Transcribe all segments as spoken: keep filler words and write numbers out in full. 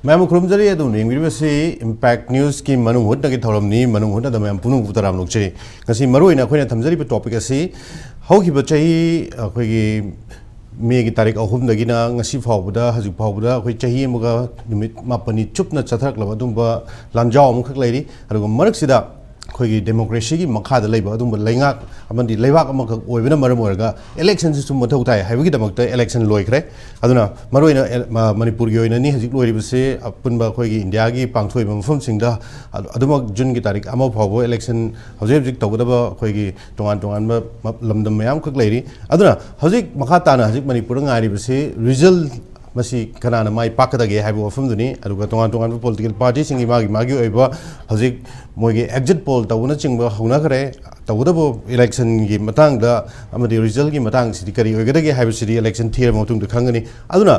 ꯃꯌꯥꯝꯕꯨ ꯈꯨꯔꯨꯝꯖꯔꯤ꯫ ꯑꯗꯨꯝ ꯌꯦꯡꯕꯤꯔꯤꯕꯁꯤ Impact Newsꯀꯤ ꯃꯅꯨꯡ ꯍꯨꯠꯅꯒꯤ ꯊꯧꯔꯝꯅꯤ꯫ ꯃꯅꯨꯡ ꯍꯨꯠꯅꯗ ꯃꯌꯥꯝ ꯄꯨꯝꯅꯃꯛꯄꯨ ꯇꯔꯥꯝꯅ ꯑꯣꯛꯆꯔꯤ꯫ ꯉꯁꯤ ꯃꯔꯨꯑꯣꯏꯅ ꯑꯩꯈꯣꯏꯅ ꯊꯝꯖꯔꯤꯕ topic ꯑꯁꯤ ꯍꯧꯈꯤꯕ ꯆꯍꯤ ꯑꯩꯈꯣꯏꯒꯤ ꯃꯦꯒꯤ ꯇꯥꯔꯤꯛ ꯑꯍꯨꯝꯗꯒꯤꯅ ꯉꯁꯤ ꯐꯥꯎꯕꯗ, ꯍꯧꯖꯤꯛ ꯐꯥꯎꯕꯗ ꯑꯩꯈꯣꯏ ꯆꯍꯤ ꯑꯃꯒ ꯅꯨꯃꯤꯠ ꯃꯥꯄꯟꯅꯤ ꯆꯨꯞꯅ ꯆꯠꯊꯔꯛꯂꯕ ꯑꯗꯨꯒꯨꯝꯕ ꯂꯥꯟꯖꯥꯎ ꯑꯃꯈꯛ ꯂꯩꯔꯤ꯫ ꯑꯗꯨꯒ ꯃꯔꯛꯁꯤꯗ ꯑꯩꯈꯣꯏꯒꯤ democracyꯒꯤ ꯃꯈꯥꯗ ꯂꯩꯕ ꯑꯗꯨꯒꯨꯝꯕ ꯂꯩꯉꯥꯛ ꯑꯃꯗꯤ ꯂꯩꯕꯥꯛ ꯑꯃꯈꯛ ꯑꯣꯏꯕꯅ ꯃꯔꯝ ꯑꯣꯏꯔꯒ electionꯁꯤꯁꯨ ꯃꯊꯧ ꯇꯥꯏ ꯍꯥꯏꯕꯒꯤꯗꯃꯛꯇ election ꯂꯣꯏꯈ꯭ꯔꯦ꯫ ꯑꯗꯨꯅ ꯃꯔꯨꯑꯣꯏꯅ ꯑꯦ-, ꯃ-, ꯃꯅꯤꯄꯨꯔꯒꯤ ꯑꯣꯏꯅꯅꯤ ꯍꯧꯖꯤꯛ ꯂꯣꯏꯔꯤꯕꯁꯤ꯫ ꯑꯄꯨꯟꯕ ꯑꯩꯈꯣꯏꯒꯤ ꯏꯟꯗꯤꯌꯥꯒꯤ ꯄꯥꯡꯊꯣꯛꯏꯕ ꯃꯐꯝꯁꯤꯡꯗ ꯑꯗꯨ-, ꯑꯗꯨꯃꯛ ꯖꯨꯟꯒꯤ ꯇꯥꯔꯤꯛ ꯑꯃ ꯐꯥꯎꯕ election ꯍꯧꯖꯤꯛ ꯍꯧꯖꯤꯛ ꯇꯧꯒꯗꯕ ꯑꯩꯈꯣꯏꯒꯤ ꯇꯣꯉꯥꯟ ꯇꯣꯉꯥꯟꯕ ꯃ-, ꯂꯝꯗꯝ ꯃꯌꯥꯝꯈꯛ ꯂꯩꯔꯤ꯫ ꯑꯗꯨꯅ ꯍꯧꯖꯤꯛ ꯃꯈꯥ ꯇꯥꯅ ꯍꯧꯖꯤꯛ ꯃꯅꯤꯄꯨꯔꯗ ꯉꯥꯏꯔꯤꯕꯁꯤ result, ꯃꯁꯤ ꯀꯅꯥꯅ ꯃꯥꯏ ꯄꯥꯛꯀꯗꯒꯦ ꯍꯥꯏꯕ ꯋꯥꯐꯝꯗꯨꯅꯤ꯫ ꯑꯗꯨꯒ ꯇꯣꯉꯥꯟ ꯇꯣꯉꯥꯟꯕ political partyꯁꯤꯡꯒꯤ ꯃꯥꯒꯤ ꯃꯥꯒꯤ ꯑꯣꯏꯕ ꯍꯧꯖꯤꯛ ꯃꯣꯏꯒꯤ exit poll ꯇꯧꯕꯅꯆꯤꯡꯕ ꯍꯧꯅꯈ꯭ꯔꯦ꯫ ꯇꯧꯒꯗꯕ electionꯒꯤ ꯃꯇꯥꯡꯗ ꯑꯃꯗꯤ resultꯀꯤ ꯃꯇꯥꯡꯁꯤꯗꯤ ꯀꯔꯤ ꯑꯣꯏꯒꯗꯒꯦ ꯍꯥꯏꯕꯁꯤꯗꯤ election ꯊꯤꯔꯕ ꯃꯇꯨꯡꯗ ꯈꯪꯒꯅꯤ꯫ ꯑꯗꯨꯅ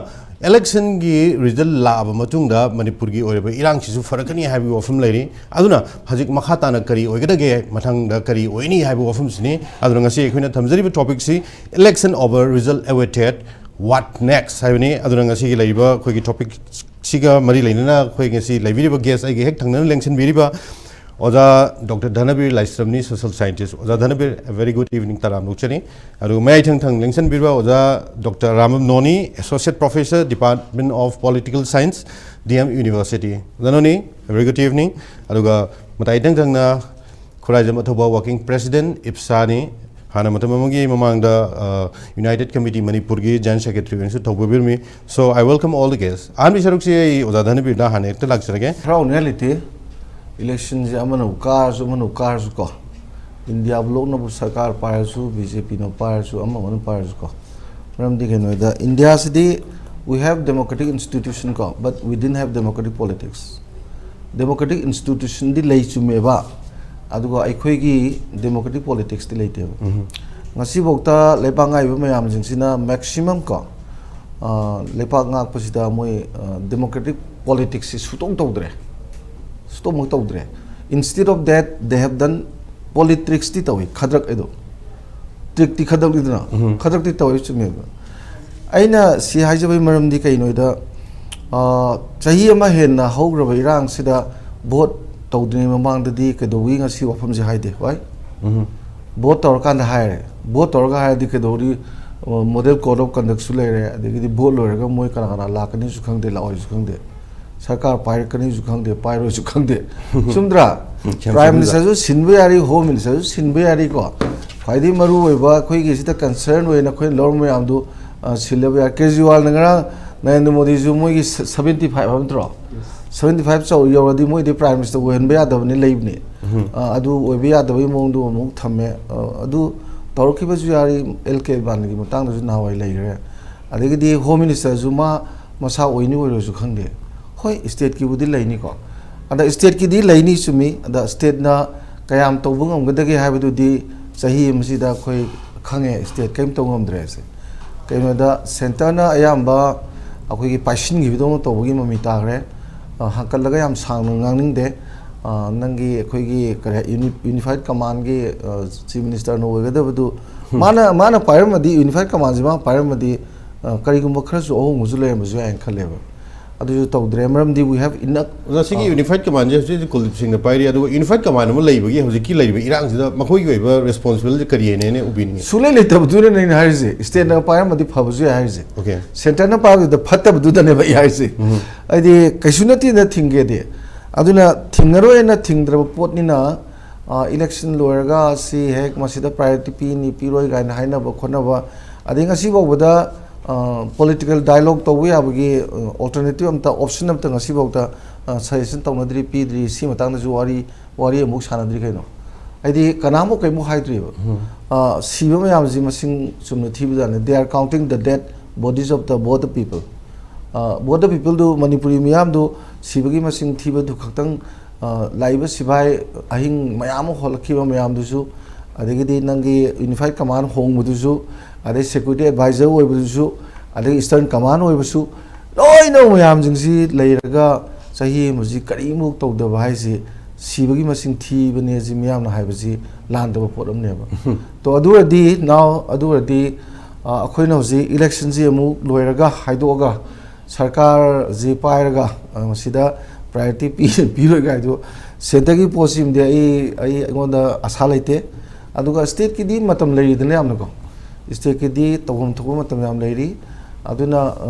electionꯒꯤ result ꯂꯥꯛꯑꯕ ꯃꯇꯨꯡꯗ ꯃꯅꯤꯄꯨꯔꯒꯤ ꯑꯣꯏꯔꯤꯕ ꯏꯔꯥꯡꯁꯤꯁꯨ ꯐꯔꯛꯀꯅꯤ ꯍꯥꯏꯕꯒꯤ ꯋꯥꯐꯝ ꯂꯩꯔꯤ꯫ ꯑꯗꯨꯅ ꯍꯧꯖꯤꯛ ꯃꯈꯥ ꯇꯥꯅ ꯀꯔꯤ ꯑꯣꯏꯒꯗꯒꯦ, ꯃꯊꯪꯗ ꯀꯔꯤ ꯑꯣꯏꯅꯤ ꯍꯥꯏꯕ ꯋꯥꯐꯝꯁꯤꯅꯤ꯫ ꯑꯗꯨꯅ ꯉꯁꯤ ꯑꯩꯈꯣꯏꯅ ꯊꯝꯖꯔꯤꯕ topicꯁꯤ election over result awaited, what next ꯍꯥꯏꯕꯅꯤ꯫ ꯑꯗꯨꯅ ꯉꯁꯤꯒꯤ ꯂꯩꯔꯤꯕ ꯑꯩꯈꯣꯏꯒꯤ topicꯁꯤꯒ ꯃꯔꯤ ꯂꯩꯅꯅ ꯑꯩꯈꯣꯏ ꯉꯁꯤ ꯂꯩꯕꯤꯔꯤꯕ guest, ꯑꯩꯒꯤ ꯍꯦꯛ ꯊꯪꯅꯅ ꯂꯦꯡꯁꯤꯟꯕꯤꯔꯤꯕ ꯑꯣꯖꯥ ꯗꯣꯛꯇꯔ ꯙꯅꯕꯤꯔ ꯂꯥꯏꯁ꯭ꯔꯝꯅꯤ, social scientist꯫ ꯑꯣꯖꯥ ꯙꯅꯕꯤꯔ, a very good evening ꯇꯔꯥꯝꯅ ꯑꯣꯛꯆꯔꯤ꯫ ꯑꯗꯨꯒ ꯃꯌꯥꯏ ꯊꯪ ꯊꯪ ꯂꯦꯡꯁꯤꯟꯕꯤꯔꯤꯕ ꯑꯣꯖꯥ ꯗꯣꯛꯇꯔ ꯔꯥꯃꯝ ꯅꯣꯅꯤ, associate professor, Department of Political Science, D M University꯫ ꯑꯣꯖꯥ ꯅꯣꯅꯤ, a very good evening꯫ ꯑꯗꯨꯒ ꯃꯇꯥꯏ ꯏꯊꯪ ꯊꯪꯅ ꯈꯨꯔꯥꯏꯖꯝ ꯑꯊꯧꯕ, working president, ꯏꯞꯁꯥꯅꯤ꯫ ꯍꯥꯟꯅ ꯃꯇꯝ ꯑꯃꯒꯤ ꯃꯃꯥꯡꯗ, ꯑ, United Committee ꯃꯅꯤꯄꯨꯔꯒꯤ general secretary ꯑꯣꯏꯅꯁꯨ ꯊꯧ ꯄꯨꯕꯤꯔꯝꯃꯤ꯫ So, I welcome all the guests꯫ ꯑꯍꯥꯟꯕꯒꯤ ꯁꯔꯨꯛꯁꯤ ꯑꯩ ꯑꯣꯖꯥ ꯙꯅꯕꯤꯔꯗ ꯍꯥꯟꯅ ꯍꯦꯛꯇ ꯂꯥꯛꯆꯔꯒꯦ꯫ ꯍꯔꯥꯎꯅꯤꯡꯉꯥꯏ ꯂꯩꯇꯦ꯫ Electionꯁꯦ ꯑꯃꯅꯕꯨ ꯀꯥꯔꯁꯨ, ꯑꯃꯅꯕꯨ ꯀꯥꯔꯁꯨ ꯀꯣ, ꯏꯟꯗꯤꯌꯥ blockꯅꯕꯨ ꯁꯔꯀꯥꯔ ꯄꯥꯏꯔꯁꯨ, BJPꯅ ꯄꯥꯏꯔꯁꯨ, ꯑꯃ ꯑꯃꯅ ꯄꯥꯏꯔꯁꯨ ꯀꯣ, ꯃꯔꯝꯗꯤ ꯀꯩꯅꯣꯗ ꯏꯟꯗꯤꯌꯥꯁꯤꯗꯤ we have democratic institution ꯀꯣ, but we didn't have democratic politics꯫ Democratic institutionꯗꯤ ꯂꯩ, ꯆꯨꯝꯃꯦꯕ, ꯑꯗꯨꯒ ꯑꯩꯈꯣꯏꯒꯤ democratic politicsꯇꯤ ꯂꯩꯇꯦꯕ꯫ ꯉꯁꯤꯐꯥꯎꯗ ꯂꯩꯕꯥꯛ ꯉꯥꯛꯏꯕ ꯃꯌꯥꯝꯁꯤꯡꯁꯤꯅ maximum ꯀꯣ, ꯑ, ꯂꯩꯕꯥꯛ ꯉꯥꯛꯄꯁꯤꯗ ꯃꯣꯏ, ꯑ, democratic politicsꯁꯤ ꯁꯨꯇꯧ ꯇꯧꯗ꯭ꯔꯦ, ꯁꯨꯇꯧꯃꯛ ꯇꯧꯗ꯭ꯔꯦ꯫ Instead of that, they have done politicsꯇꯤ ꯇꯧꯏ, ꯈꯗ꯭ꯔꯛ ꯍꯥꯏꯗꯣ꯫ Trickꯇꯤ ꯈꯗ꯭ꯔꯛꯅꯤꯗꯅ, ꯈꯗ꯭ꯔꯛꯇꯤ ꯇꯧꯏ, ꯆꯨꯝꯃꯦꯕ꯫ ꯑꯩꯅ ꯁꯤ ꯍꯥꯏꯖꯕꯒꯤ ꯃꯔꯝꯗꯤ ꯀꯩꯅꯣꯗ, ꯑ, ꯆꯍꯤ ꯑꯃ ꯍꯦꯟꯅ ꯍꯧꯈ꯭ꯔꯕ ꯏꯔꯥꯡꯁꯤꯗ ꯚꯣꯠ ꯇꯧꯗ꯭ꯔꯤꯉꯩ ꯃꯃꯥꯡꯗꯗꯤ ꯀꯩꯗꯧꯏ ꯉꯁꯤ ꯋꯥꯐꯝꯁꯦ ꯍꯥꯏꯗꯦ, ꯍꯣꯏ? ꯎꯝ꯫ ꯚꯣꯠ ꯇꯧꯔꯀꯥꯟꯗ ꯍꯥꯏꯔꯦ꯫ ꯚꯣꯠ ꯇꯧꯔꯒ ꯍꯥꯏꯔꯗꯤ ꯀꯩꯗꯧꯔꯤ? ꯑ, model code of conduct ꯁꯨ ꯂꯩꯔꯦ, ꯑꯗꯒꯤꯗꯤ ꯚꯣꯠ ꯂꯣꯏꯔꯒ ꯃꯣꯏ ꯀꯅꯥ ꯀꯅꯥ ꯂꯥꯛꯀꯅꯤꯁꯨ ꯈꯪꯗꯦ, ꯂꯥꯛꯑꯣꯏꯁꯨ ꯈꯪꯗꯦ, ꯁꯔꯀꯥꯔ ꯄꯥꯏꯔꯛꯀꯅꯤꯁꯨ ꯈꯪꯗꯦ, ꯄꯥꯏꯔꯣꯏꯁꯨ ꯈꯪꯗꯦ꯫ ꯆꯨꯝꯗ꯭ꯔꯥ? ꯎꯝ, ꯆꯨꯝꯃꯦ, ꯄ꯭ꯔꯥꯏꯝ ꯆꯨꯝꯃꯦ꯫ ꯃꯤꯅꯤꯁꯇꯔꯁꯨ ꯁꯤꯟꯕ ꯌꯥꯔꯤ, ꯍꯣꯝ ꯃꯤꯅꯤꯁꯇꯔꯁꯨ ꯁꯤꯟꯕ ꯌꯥꯔꯤꯀꯣ꯫ ꯈ꯭ꯋꯥꯏꯗꯒꯤ ꯃꯔꯨ ꯑꯣꯏꯕ ꯑꯩꯈꯣꯏꯒꯤ ꯁꯤꯗ concern ꯑꯣꯏꯅ ꯑꯩꯈꯣꯏꯅ ꯂꯧꯔꯝꯕ ꯃꯌꯥꯝꯗꯨ, ꯑ, ꯁꯤꯜꯂꯕ ꯌꯥꯏ꯫ ꯀꯦꯖꯔꯤꯋꯥꯜꯅ ꯉꯔꯥꯡ ꯅꯔꯦꯟꯗ꯭ꯔ ꯃꯣꯗꯤꯁꯨ ꯃꯣꯏꯒꯤ ꯁ-, seventy five ꯍꯥꯏꯕ ꯅꯠꯇ꯭ꯔꯣ? Yes. Seventy five ꯆꯧ ꯌꯧꯔꯗꯤ ꯃꯣꯏꯗꯤ ꯄ꯭ꯔꯥꯏꯝ ꯃꯤꯅꯤꯁꯇꯔ ꯑꯣꯏꯍꯟꯕ ꯌꯥꯗꯕꯅꯤ ꯂꯩꯕꯅꯤ꯫ ꯎꯝ꯫ ꯑ, ꯑꯗꯨ ꯑꯣꯏꯕ ꯌꯥꯗꯕꯒꯤ ꯃꯑꯣꯡꯗꯨ ꯑꯃꯨꯛ ꯊꯝꯃꯦ꯫ ꯑ, ꯑꯗꯨ ꯇꯧꯔꯛꯈꯤꯕꯁꯨ ꯌꯥꯔꯤ, ꯑꯦꯜ ꯀꯦ ꯑꯗꯚꯥꯅꯤꯒꯤ ꯃꯇꯥꯡꯗꯁꯨ ꯅꯍꯥꯟꯋꯥꯏ ꯂꯩꯈ꯭ꯔꯦ꯫ ꯑꯗꯒꯤꯗꯤ ꯍꯣꯝ ꯃꯤꯅꯤꯁꯇꯔꯁꯨ ꯃꯥ ꯃꯁꯥ ꯑꯣꯏꯅꯤ ꯑꯣꯏꯔꯣꯏꯁꯨ ꯈꯪꯗꯦ꯫ ꯍꯣꯏ, ꯁ꯭ꯇꯦꯠꯀꯤꯕꯨꯗꯤ ꯂꯩꯅꯤꯀꯣ꯫ ꯑꯗ ꯁ꯭ꯇꯦꯠꯀꯤꯗꯤ ꯂꯩꯅꯤ ꯆꯨꯝꯃꯤ꯫ ꯑꯗ ꯁ꯭ꯇꯦꯠꯅ ꯀꯌꯥꯝ ꯇꯧꯕ ꯉꯝꯒꯗꯒꯦ ꯍꯥꯏꯕꯗꯨꯗꯤ ꯆꯍꯤ ꯑꯃꯁꯤꯗ ꯑꯩꯈꯣꯏ ꯈꯪꯉꯦ, ꯁ꯭ꯇꯦꯠ ꯀꯔꯤꯝ ꯇꯧ ꯉꯝꯗ꯭ꯔꯦ ꯍꯥꯏꯁꯦ꯫ ꯀꯩꯅꯣꯗ ꯁꯦꯟꯇꯔꯅ ꯑꯌꯥꯝꯕ ꯑꯩꯈꯣꯏꯒꯤ ꯄꯥꯏꯁꯤꯟꯈꯤꯕꯗꯧꯅ ꯇꯧꯕꯒꯤ ꯃꯃꯤ ꯇꯥꯈ꯭ꯔꯦ꯫ ꯑ, ꯍꯪꯀꯠꯂꯒ ꯌꯥꯝ ꯁꯥꯡꯅ ꯉꯥꯡꯅꯤꯡꯗꯦ꯫ ꯑ, ꯅꯪꯒꯤ ꯑꯩꯈꯣꯏꯒꯤ ꯀꯔꯤ ꯍꯥꯏ, ꯌꯨꯅꯤ-, ꯌꯨꯅꯤꯐꯥꯏꯠ ꯀꯃꯥꯟꯒꯤ, ꯑ, ꯆꯤꯐ ꯃꯤꯅꯤꯁꯇꯔꯅ ꯑꯣꯏꯒꯗꯕꯗꯨ, ꯃꯥꯅ, ꯃꯥꯅ ꯄꯥꯏꯔꯝꯃꯗꯤ, ꯌꯨꯅꯤꯐꯥꯏꯠ ꯀꯃꯥꯟꯁꯤ ꯃꯥꯅ ꯄꯥꯏꯔꯝꯃꯗꯤ, ꯑ, ꯀꯔꯤꯒꯨꯝꯕ ꯈꯔꯁꯨ ꯑꯍꯣꯡꯕꯁꯨ ꯂꯩꯔꯝꯕꯁꯨ ꯌꯥꯏꯅ ꯈꯜꯂꯦꯕ꯫ ꯑꯗꯨꯁꯨ ꯇꯧꯗ꯭ꯔꯦ, ꯃꯔꯝꯗꯤ we have enough. ꯑꯗꯣ ꯁꯤꯒꯤ ꯑ, ꯌꯨꯅꯤꯐꯥꯏꯠ ꯀꯃꯥꯟꯁꯦ ꯍꯧꯖꯤꯛ ꯍꯧꯖꯤꯛ ꯀꯨꯜꯗꯤꯞ ꯁꯤꯡꯅ ꯄꯥꯏꯔꯤ, ꯑꯗꯨꯒ ꯌꯨꯅꯤꯐꯥꯏꯠ ꯀꯃꯥꯟ ꯑꯃ ꯂꯩꯕꯒꯤ ꯍꯧꯖꯤꯛꯀꯤ ꯂꯩꯔꯤꯕ ꯏꯔꯥꯡꯁꯤꯗ ꯃꯈꯣꯏꯒꯤ ꯑꯣꯏꯕ ꯔꯦꯁꯄꯣꯟꯁꯤꯕꯤꯂꯤꯇꯤ ꯀꯔꯤ ꯍꯥꯏꯅ ꯑꯩꯅ ꯎꯕꯤꯅꯤꯡꯉꯤ? ꯁꯨꯡꯂꯩ ꯂꯩꯇꯕꯗꯨꯅꯅꯦ ꯑꯩꯅ ꯍꯥꯏꯔꯤꯁꯦ꯫ ꯁ꯭ꯇꯦꯠꯅ ꯄꯥꯏꯔꯝꯃꯗꯤ ꯐꯕꯁꯨ ꯌꯥꯏ ꯍꯥꯏꯔꯤꯁꯦ꯫ ꯑꯣꯀꯦ꯫ ꯁꯦꯟꯇꯔꯅ ꯄꯥꯏꯕꯗꯨꯗ ꯐꯠꯇꯕꯗꯨꯗꯅꯦꯕ ꯑꯩ ꯍꯥꯏꯔꯤꯁꯦ꯫ ꯎꯝ꯫ ꯍꯥꯏꯗꯤ ꯀꯩꯁꯨ ꯅꯠꯇꯦꯅ ꯊꯤꯡꯒꯦꯗꯤ꯫ ꯑꯗꯨꯅ ꯊꯤꯡꯉꯔꯣꯏꯅ ꯊꯤꯡꯗ꯭ꯔꯕ ꯄꯣꯠꯅꯤꯅ, ꯑ, ꯏꯂꯦꯛꯁꯟ ꯂꯣꯏꯔꯒ ꯁꯤ ꯍꯦꯛ ꯃꯁꯤꯗ ꯄ꯭ꯔꯥꯏꯌꯣꯔꯤꯇꯤ ꯄꯤꯅꯤ, ꯄꯤꯔꯣꯏ ꯀꯥꯏꯅ ꯍꯥꯏꯅꯕ ꯈꯣꯠꯅꯕ, ꯑꯗꯩ ꯉꯁꯤ ꯐꯥꯎꯕꯗ, ꯑ, ꯄꯣꯂꯤꯇꯤꯀꯦꯜ ꯗꯥꯏꯂꯣꯒ ꯇꯧꯕ ꯌꯥꯕꯒꯤ, ꯑ, ꯑꯣꯜꯇꯔꯅꯦꯇꯤꯚ ꯑꯝꯇ, ꯑꯣꯞꯁꯟ ꯑꯝꯇ ꯉꯁꯤ ꯐꯥꯎꯗ, ꯑ, ꯁꯖꯦꯁꯟ ꯇꯧꯅꯗ꯭ꯔꯤ, ꯄꯤꯗ꯭ꯔꯤ꯫ ꯁꯤ ꯃꯇꯥꯡꯗꯁꯨ ꯋꯥꯔꯤ, ꯋꯥꯔꯤ ꯑꯃꯨꯛ ꯁꯥꯟꯅꯗ꯭ꯔꯤ ꯀꯩꯅꯣ꯫ ꯍꯥꯏꯗꯤ ꯀꯅꯥꯃꯨꯛ ꯀꯩꯃꯨꯛ ꯍꯥꯏꯗ꯭ꯔꯤꯕ꯫ ꯎꯝ꯫ ꯑ, ꯁꯤꯕ ꯃꯌꯥꯝꯁꯤ ꯃꯁꯤꯡ ꯆꯨꯝꯅ ꯊꯤꯕꯖꯥꯠꯅꯤ꯫ They are counting the dead bodies of the both the people. ꯑ, both the people ꯗꯨ, ꯃꯅꯤꯄꯨꯔꯤ ꯃꯤꯌꯥꯝꯗꯨ ꯁꯤꯕꯒꯤ ꯃꯁꯤꯡ ꯊꯤꯕꯗꯨ ꯈꯛꯇꯪ, ꯑ, ꯂꯥꯛꯏꯕ ꯁꯤꯐꯥꯏ ꯑꯍꯤꯡ ꯃꯌꯥꯝ ꯑꯃ ꯍꯣꯜꯂꯛꯈꯤꯕ ꯃꯌꯥꯝꯗꯨꯁꯨ, ꯑꯗꯒꯤꯗꯤ ꯅꯪꯒꯤ ꯌꯨꯅꯤꯐꯥꯏꯠ ꯀꯃꯥꯟ ꯍꯣꯡꯕꯗꯨꯁꯨ, ꯑꯗꯩ ꯁꯦꯀ꯭ꯌꯨꯔꯤꯇꯤ ꯑꯦꯗꯚꯥꯏꯖꯔ ꯑꯣꯏꯕꯗꯨꯁꯨ, ꯑꯗꯒꯤ ꯏꯁꯇꯔꯟ ꯀꯃꯥꯟ ꯑꯣꯏꯕꯁꯨ, ꯂꯣꯏꯅ ꯃꯌꯥꯝꯁꯤꯡꯁꯤ ꯂꯩꯔꯒ ꯆꯍꯤ ꯑꯃꯁꯤ ꯀꯔꯤꯃꯨꯛ ꯇꯧꯗꯕ ꯍꯥꯏꯁꯤ ꯁꯤꯕꯒꯤ ꯃꯁꯤꯡ ꯊꯤꯕꯅꯦ ꯁꯤ ꯃꯤꯌꯥꯝꯅ ꯍꯥꯏꯕꯁꯤ ꯂꯥꯟꯗꯕ ꯄꯣꯠ ꯑꯃꯅꯦꯕ꯫ ꯇꯣ, ꯑꯗꯨ ꯑꯣꯏꯔꯗꯤ now, ꯑꯗꯨ ꯑꯣꯏꯔꯗꯤ, ꯑ, ꯑꯩꯈꯣꯏꯅ ꯍꯧꯖꯤꯛ ꯏꯂꯦꯛꯁꯟꯁꯤ ꯑꯃꯨꯛ ꯂꯣꯏꯔꯒ ꯍꯥꯏꯗꯣꯛꯑꯒ ꯁꯔꯀꯥꯔꯁꯤ ꯄꯥꯏꯔꯒ ꯃꯁꯤꯗ ꯄ꯭ꯔꯥꯏꯌꯣꯔꯤꯇꯤ ꯄꯤꯔꯣꯏ ꯀꯥꯏꯗꯨ, ꯁꯦꯟꯇꯔꯒꯤ ꯄꯣꯠꯁꯤꯃꯗꯤ ꯑꯩ ꯑꯩ ꯑꯩꯉꯣꯟꯗ ꯑꯁꯥ ꯂꯩꯇꯦ꯫ ꯑꯗꯨꯒ ꯁ꯭ꯇꯦꯠꯀꯤꯗꯤ ꯃꯇꯝ ꯂꯩꯔꯤꯗꯅ ꯌꯥꯝꯅꯀꯣ, ꯁ꯭ꯇꯦꯠꯀꯤꯗꯤ ꯇꯧꯐꯝ ꯊꯣꯛꯄ ꯃꯇꯝ ꯌꯥꯝ ꯂꯩꯔꯤ꯫ ꯑꯗꯨꯅ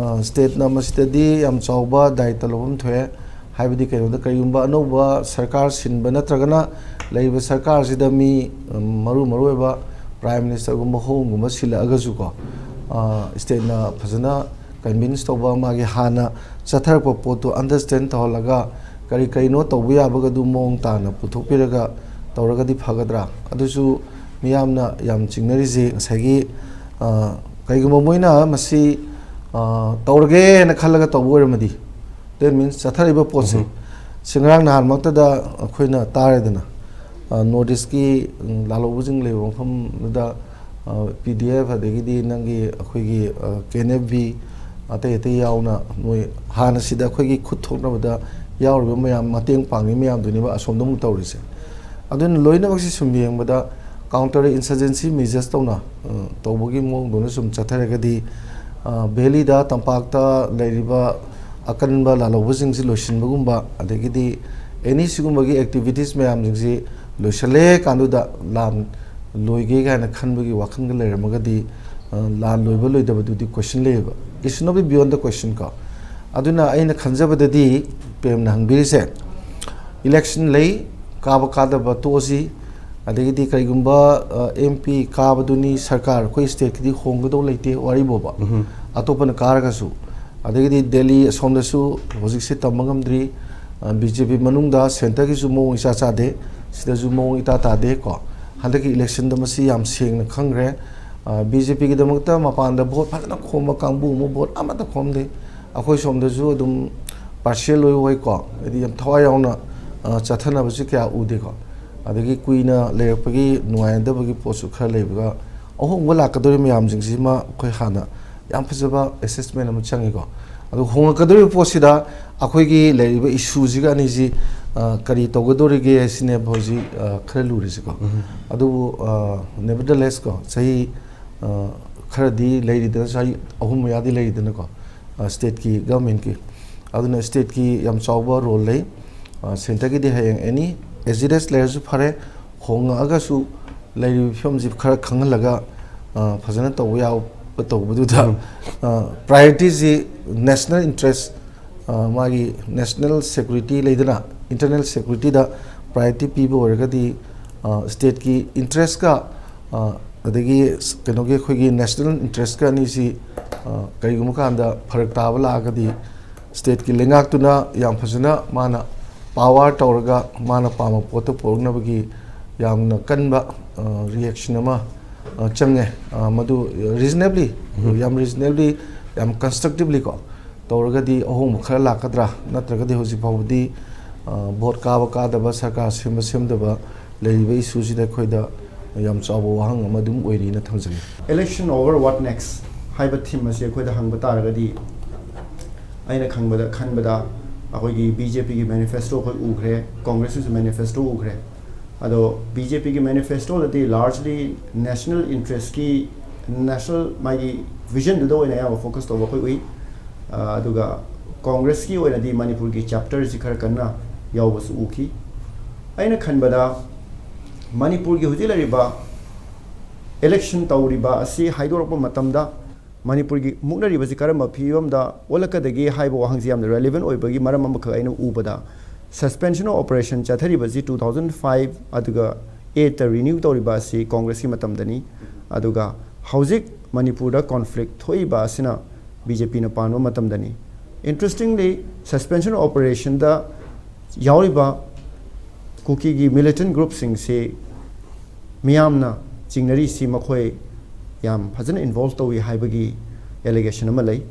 ꯁ꯭ꯇꯦꯠꯅ ꯃꯁꯤꯗꯗꯤ ꯌꯥꯝ ꯆꯥꯎꯕ ꯗꯥꯏꯇ ꯂꯧꯐꯝ ꯊꯣꯛꯑꯦ꯫ ꯍꯥꯏꯕꯗꯤ ꯀꯩꯅꯣꯗ, ꯀꯔꯤꯒꯨꯝꯕ ꯑꯅꯧꯕ ꯁꯔꯀꯥꯔ ꯁꯤꯟꯕ ꯅꯠꯇ꯭ꯔꯒꯅ ꯂꯩꯔꯤꯕ ꯁꯔꯀꯥꯔꯁꯤꯗ ꯃꯤ ꯃꯔꯨ ꯃꯔꯨ ꯑꯣꯏꯕ ꯄ꯭ꯔꯥꯏꯝ ꯃꯤꯅꯤꯁꯇꯔꯒꯨꯝꯕ ꯍꯣꯝꯒꯨꯝꯕ ꯁꯤꯜꯂꯛꯑꯒꯁꯨꯀꯣ, ꯁ꯭ꯇꯦꯠꯅ ꯐꯖꯅ ꯀꯟꯚꯤꯟꯁ ꯇꯧꯕ, ꯃꯥꯒꯤ ꯍꯥꯟꯅ ꯆꯠꯊꯔꯛꯄ ꯄꯣꯠꯇꯨ ꯑꯟꯗꯔꯁꯇꯦꯟ ꯇꯧꯍꯜꯂꯒ ꯀꯔꯤ ꯀꯔꯤꯅꯣ ꯇꯧꯕ ꯌꯥꯕꯒꯗꯨ ꯃꯑꯣꯡ ꯇꯥꯅ ꯄꯨꯊꯣꯛꯄꯤꯔꯒ ꯇꯧꯔꯒꯗꯤ ꯐꯒꯗ꯭ꯔꯥ? ꯑꯗꯨꯁꯨ ꯃꯤꯌꯥꯝꯅ ꯌꯥꯝ ꯆꯤꯡꯅꯔꯤꯁꯦ ꯉꯁꯥꯏꯒꯤ, ꯀꯩꯒꯨꯝꯕ ꯃꯣꯏꯅ ꯃꯁꯤ ꯇꯧꯔꯒꯦꯅ ꯈꯜꯂꯒ ꯇꯧꯕ ꯑꯣꯏꯔꯝꯃꯗꯤ, that means ꯆꯠꯊꯔꯛꯏꯕ ꯄꯣꯠꯁꯦ, ꯁꯤ ꯉꯔꯥꯡ ꯅꯍꯥꯟꯃꯛꯇꯗ ꯑꯩꯈꯣꯏꯅ ꯇꯥꯔꯦꯗꯅ, ꯅꯣꯔꯠ ꯏꯁꯀꯤ ꯂꯥꯜꯍꯧꯕꯁꯤꯡ ꯂꯩꯕ ꯃꯐꯝꯗꯨꯗ ꯄꯤ ꯗꯤ ꯑꯦꯐ, ꯑꯗꯒꯤꯗꯤ ꯅꯪꯒꯤ ꯑꯩꯈꯣꯏꯒꯤ ꯀꯦ ꯑꯦꯟ ꯑꯦꯐ ꯕꯤ, ꯑꯇꯩ ꯑꯇꯩ ꯌꯥꯎꯅ ꯃꯣꯏ ꯍꯥꯟꯅ ꯁꯤꯗ ꯑꯩꯈꯣꯏꯒꯤ ꯈꯨꯠ ꯊꯣꯛꯅꯕꯗ ꯌꯥꯎꯔꯤꯕ ꯃꯌꯥꯝ, ꯃꯇꯦꯡ ꯄꯥꯡꯉꯤ ꯃꯌꯥꯝꯗꯨꯅꯦꯕ ꯑꯁꯣꯝꯗ ꯑꯃꯨꯛ ꯇꯧꯔꯤꯁꯦ꯫ ꯑꯗꯨꯅ ꯂꯣꯏꯅꯃꯛꯁꯤ ꯁꯨꯝ ꯌꯦꯡꯕꯗ counter insurgency measures ꯇꯧꯅ ꯇꯧꯕꯒꯤ ꯃꯑꯣꯡꯗꯧꯅ ꯁꯨꯝ ꯆꯠꯊꯔꯒꯗꯤ, ꯚꯦꯂꯤꯗ, ꯇꯝꯄꯥꯛꯇ ꯂꯩꯔꯤꯕ ꯑꯀꯟꯕ ꯂꯥꯜꯍꯧꯕꯁꯤꯡꯁꯤ ꯂꯣꯏꯁꯤꯟꯕꯒꯨꯝꯕ, ꯑꯗꯒꯤꯗꯤ ꯑꯦꯅꯤ ꯁꯤꯒꯨꯝꯕꯒꯤ activities ꯃꯌꯥꯝꯁꯤꯡꯁꯤ ꯂꯣꯏꯁꯤꯜꯂꯦ ꯀꯥꯟꯗꯨꯗ ꯂꯥꯟ ꯂꯣꯏꯒꯦ ꯀꯥꯏꯅ ꯈꯟꯕꯒꯤ ꯋꯥꯈꯜꯒ ꯂꯩꯔꯝꯃꯒꯗꯤ, ꯂꯥꯟ ꯂꯣꯏꯕ ꯂꯣꯏꯗꯕꯗꯨꯗꯤ question ꯂꯩꯌꯦꯕ, it's not beyond the question ꯀꯣ꯫ ꯑꯗꯨꯅ ꯑꯩꯅ ꯈꯟꯖꯕꯗꯗꯤ ꯄ꯭ꯔꯦꯝꯅ ꯍꯪꯕꯤꯔꯤꯁꯦ, election ꯂꯩ, ꯀꯥꯕ ꯀꯥꯗꯕ ꯇꯣꯛꯑꯁꯤ, ꯑꯗꯒꯤꯗꯤ ꯀꯔꯤꯒꯨꯝꯕ ꯑꯦꯝ ꯄꯤ ꯀꯥꯕꯗꯨꯅꯤ ꯁꯔꯀꯥꯔ ꯑꯩꯈꯣꯏ ꯁ꯭ꯇꯦꯠꯀꯤꯗꯤ ꯍꯣꯡꯒꯗꯧ ꯂꯩꯇꯦ ꯋꯥꯔꯤꯕꯣꯕ, ꯑꯇꯣꯞꯄꯅ ꯀꯥꯔꯒꯁꯨ꯫ ꯑꯗꯒꯤꯗꯤ ꯗꯦꯜꯂꯤ ꯑꯁꯣꯝꯗꯁꯨ ꯍꯧꯖꯤꯛꯁꯦ ꯇꯝꯕ ꯉꯝꯗ꯭ꯔꯤ, ꯕꯤ ꯖꯦ ꯄꯤ ꯃꯅꯨꯡꯗ ꯁꯦꯟꯇꯔꯒꯤꯁꯨ ꯃꯑꯣꯡ ꯏꯆꯥ ꯆꯥꯗꯦ, ꯁꯤꯗꯁꯨ ꯃꯑꯣꯡ ꯏꯇꯥ ꯇꯥꯗꯦ ꯀꯣ꯫ ꯍꯟꯗꯛꯀꯤ election ꯗ ꯃꯁꯤ ꯌꯥꯝ ꯁꯦꯡꯅ ꯈꯪꯈ꯭ꯔꯦ꯫ ꯕꯤ ꯖꯦ ꯄꯤ ꯒꯤꯗꯃꯛꯇ ꯃꯄꯥꯟꯗ vote ꯐꯖꯅ ꯈꯣꯝꯕ ꯀꯥꯡꯕꯨ ꯑꯃ vote ꯑꯃꯠꯇ ꯈꯣꯝꯗꯦ꯫ ꯑꯩꯈꯣꯏ ꯁꯣꯝꯗꯁꯨ ꯑꯗꯨꯝ partial ꯑꯣꯏ ꯑꯣꯏꯀꯣ, ꯍꯥꯏꯗꯤ ꯌꯥꯝ ꯊꯋꯥꯏ ꯌꯥꯎꯅ ꯆꯠꯊꯅꯕꯁꯤ ꯀꯌꯥ ꯎꯗꯦꯀꯣ꯫ ꯑꯗꯒꯤ ꯀꯨꯏꯅ ꯂꯩꯔꯛꯄꯒꯤ ꯅꯨꯡꯉꯥꯏꯅꯗꯕꯒꯤ ꯄꯣꯠꯁꯨ ꯈꯔ ꯂꯩꯕꯒ, ꯑꯍꯣꯡꯕ ꯂꯥꯛꯀꯗꯧꯔꯤꯕ ꯃꯌꯥꯝꯁꯤꯡꯁꯤꯃ ꯑꯩꯈꯣꯏ ꯍꯥꯟꯅ ꯌꯥꯝ ꯐꯖꯕ assessment ꯑꯃ ꯆꯪꯉꯤꯀꯣ꯫ ꯑꯗꯨ ꯍꯣꯡꯉꯛꯀꯗꯧꯔꯤꯕ ꯄꯣꯠꯁꯤꯗ ꯑꯩꯈꯣꯏꯒꯤ ꯂꯩꯔꯤꯕ issue ꯁꯤꯒ ꯑꯅꯤꯁꯤ ꯀꯔꯤ ꯇꯧꯒꯗꯧꯔꯤꯒꯦ ꯁꯤꯅꯦꯕ ꯍꯧꯖꯤꯛ ꯈꯔ ꯂꯨꯔꯤꯁꯤꯀꯣ꯫ ꯑꯗꯨꯕꯨ nevertheless ꯀꯣ, ꯆꯍꯤ ꯈꯔꯗꯤ ꯂꯩꯔꯤꯗꯅ, ꯆꯍꯤ ꯑꯍꯨꯝ ꯃꯌꯥꯗꯤ ꯂꯩꯔꯤꯗꯅꯀꯣ꯫ ꯁ꯭ꯇꯦꯠꯀꯤ ꯒꯚꯔꯟꯃꯦꯟꯠꯀꯤ꯫ ꯑꯗꯨꯅ ꯁ꯭ꯇꯦꯠꯀꯤ ꯌꯥꯝ ꯆꯥꯎꯕ ꯔꯣꯜ ꯂꯩ꯫ ꯁꯦꯟꯇꯔꯒꯤꯗꯤ ꯍꯌꯦꯡ ꯑꯦꯅꯤ ꯑꯦꯖꯤꯇꯦꯁ ꯂꯩꯔꯁꯨ ꯐꯔꯦ, ꯍꯣꯡꯉꯛꯑꯒꯁꯨ ꯂꯩꯔꯤꯕ ꯐꯤꯕꯝꯁꯤ ꯈꯔ ꯈꯪꯍꯜꯂꯒ ꯐꯖꯅ ꯇꯧꯕ ꯌꯥꯕ ꯇꯧꯕꯗꯨꯗ, ꯄ꯭ꯔꯥꯏꯌꯣꯔꯤꯇꯤꯁꯤ ꯅꯦꯁꯅꯦꯜ ꯏꯟꯇꯔꯦꯁ, ꯃꯥꯒꯤ ꯅꯦꯁꯅꯦꯜ ꯁꯦꯀ꯭ꯌꯨꯔꯤꯇꯤ ꯂꯩꯗꯅ, ꯏꯟꯇꯔꯅꯦꯜ ꯁꯦꯀ꯭ꯌꯨꯔꯤꯇꯤꯗ ꯄ꯭ꯔꯥꯏꯌꯣꯔꯤꯇꯤ ꯄꯤꯕ ꯑꯣꯏꯔꯒꯗꯤ, ꯁ꯭ꯇꯦꯠꯀꯤ ꯏꯟꯇꯔꯦꯁꯀ ꯑꯗꯒꯤ ꯀꯩꯅꯣꯒꯤ ꯑꯩꯈꯣꯏꯒꯤ ꯅꯦꯁꯅꯦꯜ ꯏꯟꯇꯔꯦꯁꯀ ꯑꯅꯤꯁꯤ ꯀꯔꯤꯒꯨꯝꯕ ꯀꯥꯟꯗ ꯐꯔꯛ ꯇꯥꯕ ꯂꯥꯛꯑꯒꯗꯤ, ꯁ꯭ꯇꯦꯠꯀꯤ ꯂꯩꯉꯥꯛꯇꯨꯅ ꯌꯥꯝ ꯐꯖꯅ ꯃꯥꯅ ꯄꯥꯋꯔ ꯇꯧꯔꯒ ꯃꯥꯅ ꯄꯥꯝꯕ ꯄꯣꯠꯇꯨ ꯄꯨꯔꯛꯅꯕꯒꯤ ꯌꯥꯝꯅ ꯀꯟꯕ ꯔꯤꯌꯦꯛꯁꯟ ꯑꯃ ꯆꯪꯉꯦ꯫ ꯃꯗꯨ ꯔꯤꯖꯅꯦꯕꯂꯤ, ꯌꯥꯝ ꯔꯤꯖꯅꯦꯕꯂꯤ, ꯌꯥꯝ ꯀꯟꯁꯇ꯭ꯔꯛꯇꯤꯕꯂꯤ ꯀꯣ ꯇꯧꯔꯒꯗꯤ ꯑꯍꯣꯡꯕ ꯈꯔ ꯂꯥꯛꯀꯗ꯭ꯔꯥ? ꯅꯠꯇ꯭ꯔꯒꯗꯤ ꯍꯧꯖꯤꯛ ꯐꯥꯎꯕꯗꯤ ꯚꯣꯠ ꯀꯥꯕ ꯀꯥꯗꯕ, ꯁꯔꯀꯥꯔ ꯁꯦꯝꯕ ꯁꯦꯝꯗꯕ ꯂꯩꯔꯤꯕ ꯏꯁꯨꯁꯤꯗ ꯑꯩꯈꯣꯏꯗ ꯌꯥꯝ ꯆꯥꯎꯕ ꯋꯥꯍꯪ ꯑꯃ ꯑꯗꯨꯝ ꯑꯣꯏꯔꯤꯅ ꯊꯝꯖꯒꯦ꯫ Election over what next ꯍꯥꯏꯕ ꯊꯤꯝ ꯑꯁꯤ ꯑꯩꯈꯣꯏꯗ ꯍꯪꯕ ꯇꯥꯔꯒꯗꯤ, ꯑꯩꯅ ꯈꯪꯕꯗ ꯈꯟꯕꯗ ꯑꯩꯈꯣꯏꯒꯤ ꯕꯤ ꯖꯦ ꯄꯤꯒꯤ ꯃꯦꯅꯤꯐꯦꯁꯇꯣ ꯑꯩꯈꯣꯏ ꯎꯈ꯭ꯔꯦ, ꯀꯣꯡꯒ꯭ꯔꯦꯁꯀꯤꯁꯨ ꯃꯦꯅꯤꯐꯦꯁꯇꯣ ꯎꯈ꯭ꯔꯦ꯫ ꯑꯗꯣ ꯕꯤ ꯖꯦ ꯄꯤꯒꯤ ꯃꯦꯅꯤꯐꯦꯁꯇꯣꯗꯗꯤ ꯂꯥꯔꯖꯂꯤ ꯅꯦꯁꯅꯦꯜ ꯏꯟꯇꯔꯦꯁꯀꯤ, ꯅꯦꯁꯅꯦꯜ ꯃꯥꯒꯤ ꯚꯤꯖꯟꯗꯨꯗ ꯑꯣꯏꯅ ꯑꯌꯥꯝꯕ ꯐꯣꯀꯁ ꯇꯧꯕ ꯑꯩꯈꯣꯏ ꯎꯏ꯫ ꯑꯗꯨꯒ ꯀꯣꯡꯒ꯭ꯔꯦꯁꯀꯤ ꯑꯣꯏꯅꯗꯤ ꯃꯅꯤꯄꯨꯔꯒꯤ ꯆꯦꯞꯇꯔꯁꯤ ꯈꯔ ꯀꯟꯅ ꯌꯥꯎꯕꯁꯨ ꯎꯈꯤ꯫ ꯑꯩꯅ ꯈꯟꯕꯗ ꯃꯅꯤꯄꯨꯔꯒꯤ ꯍꯧꯖꯤꯛ ꯂꯩꯔꯤꯕ ꯏꯂꯦꯛꯁꯟ ꯇꯧꯔꯤꯕ ꯑꯁꯤ ꯍꯥꯏꯗꯣꯔꯛꯄ ꯃꯇꯝꯗ ꯃꯅꯤꯄꯨꯔꯒꯤ ꯃꯨꯛꯅꯔꯤꯕꯁꯤ ꯀꯔꯝꯕ ꯐꯤꯕꯝꯗ ꯑꯣꯜꯂꯛꯀꯗꯒꯦ ꯍꯥꯏꯕ ꯋꯥꯍꯪꯁꯤ ꯌꯥꯝꯅ ꯔꯦꯂꯤꯚꯦꯟ ꯑꯣꯏꯕꯒꯤ ꯃꯔꯝ ꯑꯃꯈꯛ ꯑꯩꯅ ꯎꯕꯗ, ꯁꯁꯄꯦꯟꯁꯟ ꯑꯣꯐ ꯑꯣꯄꯔꯦꯁꯟ ꯆꯠꯊꯔꯤꯕꯁꯤ two thousand five ꯑꯗꯨꯒ eightꯇ ꯔꯤꯅ꯭ꯌꯨ ꯇꯧꯔꯤꯕ ꯑꯁꯤ ꯀꯣꯡꯒ꯭ꯔꯦꯁꯀꯤ ꯃꯇꯝꯗꯅꯤ꯫ ꯑꯗꯨꯒ ꯍꯧꯖꯤꯛ ꯃꯅꯤꯄꯨꯔꯗ ꯀꯣꯟꯐ꯭ꯂꯤꯛ ꯊꯣꯛꯏꯕ ꯑꯁꯤꯅ ꯕꯤ ꯖꯦ ꯄꯤꯅ ꯄꯥꯟꯕ ꯃꯇꯝꯗꯅꯤ꯫ Interestingly, ꯁꯁꯄꯦꯟꯁꯟ ꯑꯣꯐ ꯑꯣꯄꯔꯦꯁꯟꯗ ꯌꯥꯎꯔꯤꯕ ꯀꯨꯀꯤꯒꯤ ꯃꯤꯂꯤꯇꯦꯟ ꯒ꯭ꯔꯨꯞꯁꯤꯡꯁꯤ ꯃꯤꯌꯥꯝꯅ ꯆꯤꯡꯅꯔꯤꯁꯤ ꯃꯈꯣꯏ ꯌꯥꯝ ꯐꯖꯅ ꯏꯟꯚꯣꯜꯕ ꯇꯧꯏ ꯍꯥꯏꯕꯒꯤ ꯑꯦꯂꯤꯒꯦꯁꯟ ꯑꯃ ꯂꯩ꯫